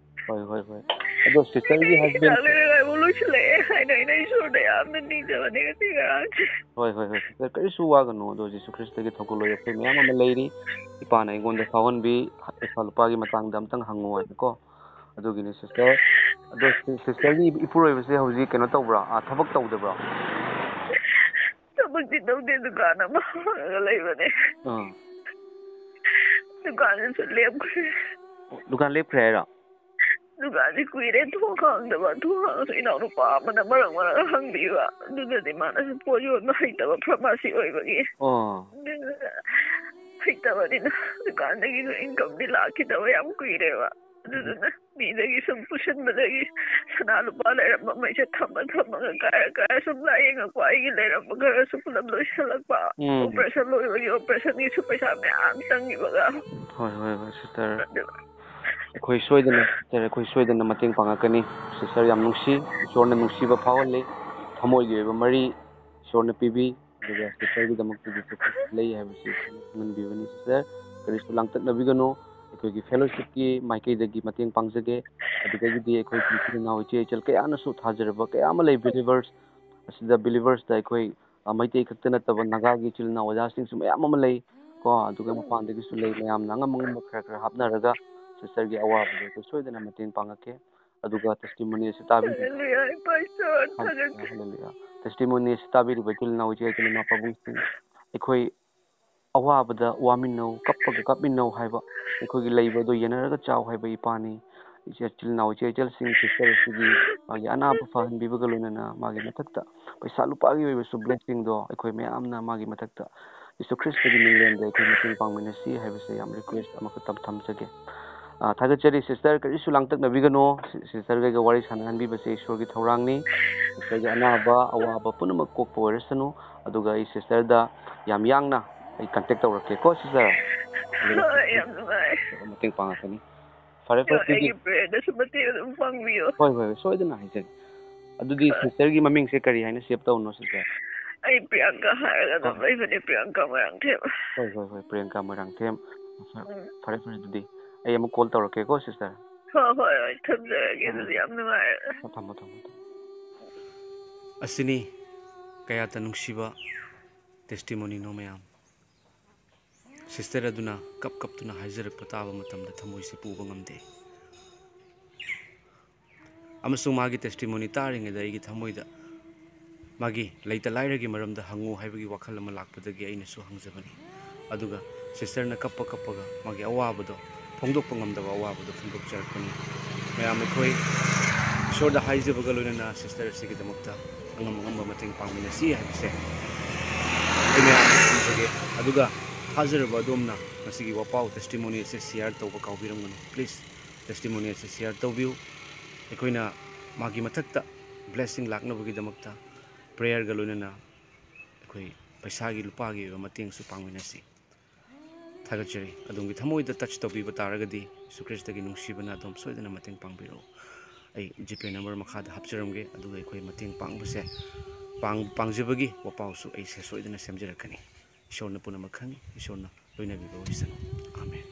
ꯍꯣꯏ, ꯍꯣꯏ, ꯍꯣꯏ꯫ ꯑꯗꯣ ꯁꯤꯁꯇꯔꯒꯤ ꯑꯩ ꯍꯤꯗꯥꯛ husband ꯂꯩꯔꯒ ꯑꯩꯕꯨ ꯂꯣꯏꯁꯤꯜꯂꯛꯑꯦ ꯍꯥꯏꯅ ꯑꯩꯅ ꯏꯁꯣꯔꯗ ꯌꯥꯝꯅ ꯅꯤꯖꯕꯅꯦ ꯉꯁꯤ ꯉꯔꯥꯡꯁꯦ꯫ ꯍꯣꯏ, ꯍꯣꯏ, ꯍꯣꯏ꯫ ꯁꯤꯁꯇꯔ ꯀꯔꯤꯁꯨ ꯋꯥꯒꯅꯨ꯫ ꯑꯗꯣ ꯖꯤꯁꯨ ꯈ꯭ꯔꯤꯁꯇꯒꯤ ꯊꯧꯒꯜꯂꯣꯏ ꯑꯩꯈꯣꯏ ꯃꯌꯥꯝ ꯑꯃ ꯂꯩꯔꯤ꯫ ꯏꯄꯥꯅ ꯑꯩꯉꯣꯟꯗ ꯐꯥꯎꯍꯟꯕꯤ, ꯄꯩꯁꯥ ꯂꯨꯄꯥꯒꯤ ꯃꯇꯥꯡꯗ ꯑꯝꯇꯪ ꯍꯪꯉꯣ ꯍꯥꯏꯅꯀꯣ꯫ ꯑꯗꯨꯒꯤꯅꯤ ꯁꯤꯁꯇꯔ꯫ ꯑꯗꯣ ꯁꯤ-, ꯁꯤꯁꯇꯔꯒꯤ ꯏꯄꯨꯔꯣꯏꯕꯁꯦ ꯍꯧꯖꯤꯛ ꯀꯩꯅꯣ ꯇꯧꯕ꯭ꯔꯣ? ꯑꯥ, ꯊꯕꯛ ꯇꯧꯗꯕ꯭ꯔꯣ? ꯊꯕꯛꯇꯤ ꯇꯧꯗꯦ, ꯗꯨꯀꯥꯟ ꯑꯃ ꯍꯥꯡꯉꯒ ꯂꯩꯕꯅꯦ꯫ ꯑꯥ꯫ ꯗꯨꯀꯥꯟꯗꯨꯁꯨ ꯂꯦꯞꯈ꯭ꯔꯦ꯫ ꯗꯨꯀꯥꯟ ꯂꯦꯞꯈ꯭ꯔꯦ ꯍꯥꯏꯔꯣ? ꯗꯨꯀꯥꯟꯁꯤ ꯀꯨꯏꯔꯦ ꯊꯣꯡ ꯍꯥꯡꯗꯕ꯫ ꯊꯣꯡ ꯍꯥꯡꯉꯁꯨ ꯏꯅꯥꯎꯅꯨꯄꯥ ꯑꯃꯅ ꯃꯔꯛ ꯃꯔꯛ ꯍꯥꯡꯕꯤꯕ꯫ ꯑꯗꯨꯗꯗꯤ ꯃꯥꯅꯁꯨ ꯄꯣꯠ ꯌꯣꯟꯕ ꯍꯩꯇꯕ, pharmacy ꯑꯣꯏꯕꯒꯤ꯫ ꯑꯣ꯫ ꯑꯗꯨꯗꯨꯅ ꯍꯩꯇꯕꯅꯤꯅ ꯗꯨꯀꯥꯟꯗꯒꯤꯁꯨ incomeꯗꯤ ꯂꯥꯛꯈꯤꯗꯕ ꯌꯥꯝ ꯀꯨꯏꯔꯦꯕ꯫ ꯑꯗꯨꯗꯨꯅ ꯃꯤꯗꯒꯤ ꯁꯨꯝ ꯄꯨꯁꯟꯕꯗꯒꯤ ꯁꯅꯥ ꯂꯨꯄꯥ ꯂꯩꯔꯝꯕ ꯃꯩꯁꯦ ꯊꯝꯃ ꯊꯝꯃꯒ ꯀꯥꯏꯔ ꯀꯥꯏꯔ ꯁꯨꯝ ꯂꯥꯏꯌꯦꯡꯉꯛꯄ꯫ ꯑꯩꯒꯤ ꯂꯩꯔꯝꯕ ꯈꯔꯁꯨ ꯄꯨꯂꯞ ꯂꯣꯏꯁꯤꯜꯂꯛꯄ꯫ ꯎꯝ꯫ Operation ꯂꯣꯏꯕꯒꯤ operationꯒꯤꯁꯨ ꯄꯩꯁꯥ ꯃꯌꯥꯝ ꯆꯪꯈꯤꯕꯒ꯫ ꯍꯣꯏ, ꯍꯣꯏ, ꯍꯣꯏ, ꯁꯤꯁꯇꯔ꯫ ꯑꯗꯨ ꯑꯩꯈꯣꯏ ꯁꯣꯏꯗꯅ, ꯁꯤꯁꯇꯔ, ꯑꯩꯈꯣꯏ ꯁꯣꯏꯗꯅ ꯃꯇꯦꯡ ꯄꯥꯡꯉꯛꯀꯅꯤ꯫ ꯁꯤꯁꯇꯔ ꯌꯥꯝ ꯅꯨꯡꯁꯤ, ꯏꯁꯣꯔꯅ ꯅꯨꯡꯁꯤꯕ ꯐꯥꯎꯍꯜꯂꯤ, ꯊꯃꯣꯏꯒꯤ ꯑꯣꯏꯕ ꯃꯔꯤ ꯏꯁꯣꯔꯅ ꯄꯤꯕꯤ꯫ ꯑꯗꯨꯒ ꯁꯤꯁꯇꯔꯒꯤꯗꯃꯛꯇꯗꯤ ꯂꯩ ꯍꯥꯏꯕꯁꯤ ꯈꯪꯍꯟꯕꯤꯕꯅꯤ꯫ ꯁꯤꯁꯇꯔ, ꯀꯔꯤꯁꯨ ꯂꯥꯡꯇꯛꯅꯕꯤꯒꯅꯨ꯫ ꯑꯩꯈꯣꯏꯒꯤ ꯐꯦꯂꯣꯁꯤꯞꯀꯤ ꯃꯥꯏꯀꯩꯗꯒꯤ ꯃꯇꯦꯡ ꯄꯥꯡꯖꯒꯦ꯫ ꯑꯗꯨꯗꯒꯤꯗꯤ ꯑꯩꯈꯣꯏꯒꯤ ꯏꯆꯤꯜ ꯏꯅꯥꯎ ꯏꯆꯦ ꯏꯆꯜ ꯀꯌꯥꯅꯁꯨ ꯊꯥꯖꯔꯕ ꯀꯌꯥ ꯑꯃ ꯂꯩ ꯕꯤꯂꯤꯚꯔꯁ ꯑꯁꯤꯗ, ꯕꯤꯂꯤꯚꯔꯁꯇ ꯑꯩꯈꯣꯏ, ꯑ, ꯃꯩꯇꯩ ꯈꯛꯇ ꯅꯠꯇꯕ ꯅꯥꯒꯥꯒꯤ ꯏꯆꯤꯜ ꯏꯅꯥꯎ ꯑꯣꯖꯥꯁꯤꯡꯁꯨ ꯃꯌꯥꯝ ꯑꯃ ꯂꯩ ꯀꯣ꯫ ꯑꯗꯨꯒ ꯃꯄꯥꯟꯗꯒꯤꯁꯨ ꯂꯩ꯫ ꯃꯌꯥꯝꯅ ꯑꯉꯝ ꯑꯉꯝꯕ ꯈꯔ ꯈꯔ ꯍꯥꯞꯅꯔꯒ ꯁꯤꯁꯇꯔꯒꯤ ꯑꯋꯥꯕꯗꯣ ꯑꯩꯈꯣꯏ ꯁꯣꯏꯗꯅ ꯃꯇꯦꯡ ꯄꯥꯡꯉꯛꯀꯦ꯫ ꯑꯗꯨꯒ ꯇꯦꯁꯇꯤꯃꯣꯅꯤ ꯑꯁꯤ ꯇꯥꯕꯤꯔꯤꯕ ꯍꯜꯂꯦꯂꯨꯌꯥ, ꯏꯄꯥ ꯏꯁꯣꯔ ꯊꯥꯒꯠꯆꯔꯤ꯫ ꯍꯜꯂꯦꯂꯨꯌꯥ꯫ ꯇꯦꯁꯇꯤꯃꯣꯅꯤ ꯑꯁꯤ ꯇꯥꯕꯤꯔꯤꯕ ꯏꯆꯤꯜ ꯏꯅꯥꯎ ꯏꯆꯦ ꯏꯆꯤꯜ ꯏꯅꯥꯎ ꯄꯥꯕꯨꯡꯁꯤꯡ, ꯑꯩꯈꯣꯏ ꯑꯋꯥꯕꯗ ꯋꯥꯃꯤꯟꯅꯧ, ꯀꯞꯄꯒ ꯀꯞꯃꯤꯟꯅꯧ ꯍꯥꯏꯕ ꯑꯩꯈꯣꯏꯒꯤ ꯂꯩꯕꯗꯣ ꯌꯦꯟꯅꯔꯒ ꯆꯥꯎ ꯍꯥꯏꯕ ꯏꯄꯥꯅꯤ꯫ ꯏꯆꯦ, ꯏꯆꯤꯜ ꯏꯅꯥꯎ ꯏꯆꯦ ꯏꯆꯜꯁꯤꯡ, ꯁꯤꯁꯇꯔ ꯑꯁꯤꯒꯤ ꯃꯥꯒꯤ ꯑꯅꯥꯕ ꯐꯍꯟꯕꯤꯕꯒ ꯂꯣꯏꯅꯅ ꯃꯥꯒꯤ ꯃꯊꯛꯇ ꯄꯩꯁꯥ ꯂꯨꯄꯥꯒꯤ ꯑꯣꯏꯕꯁꯨ ꯕ꯭ꯂꯦꯁꯤꯡꯗꯣ ꯑꯩꯈꯣꯏ ꯃꯌꯥꯝꯅ ꯃꯥꯒꯤ ꯃꯊꯛꯇ ꯌꯤꯁꯨ ꯈ꯭ꯔꯤꯁꯇꯒꯤ ꯃꯤꯡꯂꯦꯟꯗ ꯑꯩꯈꯣꯏ ꯃꯇꯦꯡ ꯄꯥꯡꯃꯤꯟꯅꯁꯤ ꯍꯥꯏꯕꯁꯦ ꯌꯥꯝ ꯔꯤꯀ꯭ꯋꯦꯁ ꯑꯃꯈꯛꯇꯪ ꯊꯝꯖꯒꯦ꯫ ꯑ, ꯊꯥꯒꯠꯆꯔꯤ ꯁꯤꯁꯇꯔ, ꯀꯔꯤꯁꯨ ꯂꯥꯡꯇꯛꯅꯕꯤꯒꯅꯣ꯫ ꯁꯤ-, ꯁꯤꯁꯇꯔꯒꯩꯒ ꯋꯥꯔꯤ ꯁꯥꯟꯅꯍꯟꯕꯤꯕꯁꯦ ꯏꯁꯣꯔꯒꯤ ꯊꯧꯔꯥꯡꯅꯤ꯫ ꯁꯤꯁꯇꯔꯒꯤ ꯑꯅꯥꯕ ꯑꯋꯥꯕ ꯄꯨꯝꯅꯃꯛ ꯀꯣꯛꯄ ꯑꯣꯏꯔꯁꯅꯨ꯫ ꯑꯗꯨꯒ ꯑꯩ ꯁꯤꯁꯇꯔꯗ ꯌꯥꯝ ꯌꯥꯡꯅ ꯑꯩ ꯀꯟꯇꯦꯛ ꯇꯧꯔꯛꯀꯦꯀꯣ ꯁꯤꯁꯇꯔ꯫ ꯑꯗꯨꯅ ꯍꯣꯏ, ꯌꯥꯝ ꯅꯨꯡꯉꯥꯏ꯫ ꯃꯇꯦꯡ ꯄꯥꯡꯉꯛꯀꯅꯤ꯫ ꯐꯔꯦ, ꯐꯔꯦ, ꯑꯗꯨꯗꯤ ꯑꯩꯒꯤ ꯄ꯭ꯔꯦꯌꯔꯗꯁꯨ ꯃꯇꯦꯡ ꯑꯗꯨꯝ ꯄꯥꯡꯕꯤꯌꯣ꯫ ꯍꯣꯏ, ꯍꯣꯏ, ꯍꯣꯏ, ꯁꯣꯏꯗꯅ ꯍꯥꯏꯖꯒꯦ꯫ ꯑꯗꯨꯗꯤ ꯍꯣꯏ꯫ ꯁꯤꯁꯇꯔꯒꯤ ꯃꯃꯤꯡꯁꯦ ꯀꯔꯤ ꯍꯥꯏꯅ ꯁꯦꯞ ꯇꯧꯅꯣ ꯁꯤꯁꯇꯔ? ꯑꯩ ꯄ꯭ꯔꯤꯌꯥꯡꯀꯥ ꯍꯥꯏꯔꯒ ꯑꯗꯨꯝ ꯑꯥ꯫ ꯂꯩꯕꯅꯦ, ꯄ꯭ꯔꯤꯌꯥꯡꯀꯥ ꯃꯣꯏꯔꯥꯡꯊꯦꯝ꯫ ꯍꯣꯏ, ꯍꯣꯏ, ꯍꯣꯏ, ꯄ꯭ꯔꯤꯌꯥꯡꯀꯥ ꯃꯣꯏꯔꯥꯡꯊꯦꯝ꯫ ꯐ-, ꯎꯝ꯫ ꯐꯔꯦ, ꯐꯔꯦ, ꯑꯗꯨꯗꯤ ꯑꯩ ꯑꯃꯨꯛ ꯀꯣꯜ ꯇꯧꯔꯛꯀꯦꯀꯣ ꯁꯤꯁꯇꯔ꯫ ꯍꯣꯏ, ꯍꯣꯏ, ꯍꯣꯏ, ꯊꯝꯖꯔꯒꯦ꯫ ꯑꯥ꯫ ꯑꯗꯨꯗꯤ ꯌꯥꯝ ꯅꯨꯡꯉꯥꯏꯔꯦ꯫ ꯊꯝꯃꯣ, ꯊꯝꯃꯣ, ꯊꯝꯃꯣ꯫ ꯑꯁꯤꯅꯤ ꯀꯌꯥꯇ ꯅꯨꯡꯁꯤꯕ ꯇꯦꯁꯇꯤꯃꯣꯅꯤꯅꯣ ꯃꯌꯥꯝ꯫ ꯁꯤꯁꯇꯔ ꯑꯗꯨꯅ ꯀꯞ ꯀꯞꯇꯨꯅ ꯍꯥꯏꯖꯔꯛꯄ ꯇꯥꯕ ꯃꯇꯝꯗ ꯊꯃꯣꯏꯁꯦ ꯄꯨꯕ ꯉꯝꯗꯦ꯫ ꯑꯃꯁꯨꯡ ꯃꯥꯒꯤ ꯇꯦꯁꯇꯤꯃꯣꯅꯤ ꯇꯥꯔꯤꯉꯩꯗ ꯑꯩꯒꯤ ꯊꯃꯣꯏꯗ ꯃꯥꯒꯤ ꯂꯩꯇ ꯂꯥꯏꯔꯒꯤ ꯃꯔꯝꯗ ꯍꯪꯉꯨ ꯍꯥꯏꯕꯒꯤ ꯋꯥꯈꯜ ꯑꯃ ꯂꯥꯛꯄꯗꯒꯤ ꯑꯩꯅꯁꯨ ꯍꯪꯖꯕꯅꯤ꯫ ꯑꯗꯨꯒ ꯁꯤꯁꯇꯔꯅ ꯀꯞꯄ ꯀꯞꯄꯒ ꯃꯥꯒꯤ ꯑꯋꯥꯕꯗꯣ, ꯐꯣꯡꯗꯣꯛꯄ ꯉꯝꯗꯕ ꯑꯋꯥꯕꯗꯣ ꯐꯣꯡꯗꯣꯛꯆꯔꯛꯄꯅꯤ꯫ ꯃꯌꯥꯝ ꯑꯩꯈꯣꯏ ꯏꯁꯣꯔꯗ ꯍꯥꯏꯖꯕꯒ ꯂꯣꯏꯅꯅ ꯁꯤꯁꯇꯔ ꯑꯁꯤꯒꯤꯗꯃꯛꯇ ꯑꯉꯝ ꯑꯉꯝꯕ ꯃꯇꯦꯡ ꯄꯥꯡꯃꯤꯟꯅꯁꯤ ꯍꯥꯏꯕꯁꯦ ꯑꯩ ꯃꯌꯥꯝꯗ ꯊꯝꯖꯒꯦ꯫ ꯑꯗꯨꯒ ꯊꯥꯖꯔꯕ ꯑꯗꯣꯝꯅ ꯃꯁꯤꯒꯤ ꯋꯥꯄꯥꯎ ꯇꯦꯁꯇꯤꯃꯣꯅꯤ ꯑꯁꯦ ꯁꯤꯌꯥꯔ ꯇꯧꯕ ꯀꯥꯎꯕꯤꯔꯝꯒꯅꯨ꯫ ꯄ꯭ꯂꯤꯖ, ꯇꯦꯁꯇꯤꯃꯣꯅꯤ ꯑꯁꯦ ꯁꯤꯌꯥꯔ ꯇꯧꯕꯤꯌꯨ꯫ ꯑꯩꯈꯣꯏꯅ ꯃꯥꯒꯤ ꯃꯊꯛꯇ ꯕ꯭ꯂꯦꯁꯤꯡ ꯂꯥꯛꯅꯕꯒꯤꯗꯃꯛꯇ ꯄ꯭ꯔꯦꯌꯔꯒ ꯂꯣꯏꯅꯅ ꯑꯩꯈꯣꯏ ꯄꯩꯁꯥꯒꯤ ꯂꯨꯄꯥꯒꯤ ꯑꯣꯏꯕ ꯃꯇꯦꯡꯁꯨ ꯄꯥꯡꯃꯤꯟꯅꯁꯤ꯫ ꯊꯥꯒꯠꯆꯔꯤ꯫ ꯑꯗꯣꯝꯒꯤ ꯊꯃꯣꯏꯗ ꯇꯆ ꯇꯧꯕꯤꯕ ꯇꯥꯔꯒꯗꯤ ꯌꯤꯁꯨ ꯈ꯭ꯔꯤꯁꯇꯒꯤ ꯅꯨꯡꯁꯤꯕꯅ ꯑꯗꯣꯝ ꯁꯣꯏꯗꯅ ꯃꯇꯦꯡ ꯄꯥꯡꯕꯤꯔꯛꯎ꯫ ꯑꯩ ꯖꯤꯄꯦ ꯅꯝꯕꯔ ꯃꯈꯥꯗ ꯍꯥꯞꯆꯔꯝꯒꯦ, ꯑꯗꯨꯒ ꯑꯩꯈꯣꯏ ꯃꯇꯦꯡ ꯄꯥꯡꯕꯁꯦ, ꯄꯥꯡ-, ꯄꯥꯡꯖꯕꯒꯤ ꯋꯥꯄꯥꯎꯁꯨ ꯑꯩꯁꯦ ꯁꯣꯏꯗꯅ ꯁꯦꯝꯖꯔꯛꯀꯅꯤ꯫ ꯏꯁꯣꯔꯅ ꯄꯨꯝꯅꯃꯛ ꯈꯪꯏ꯫ ꯏꯁꯣꯔꯅ ꯂꯣꯏꯅꯕꯤꯕ ꯑꯣꯏꯁꯅꯨ꯫ ꯑꯥꯃꯦꯟ꯫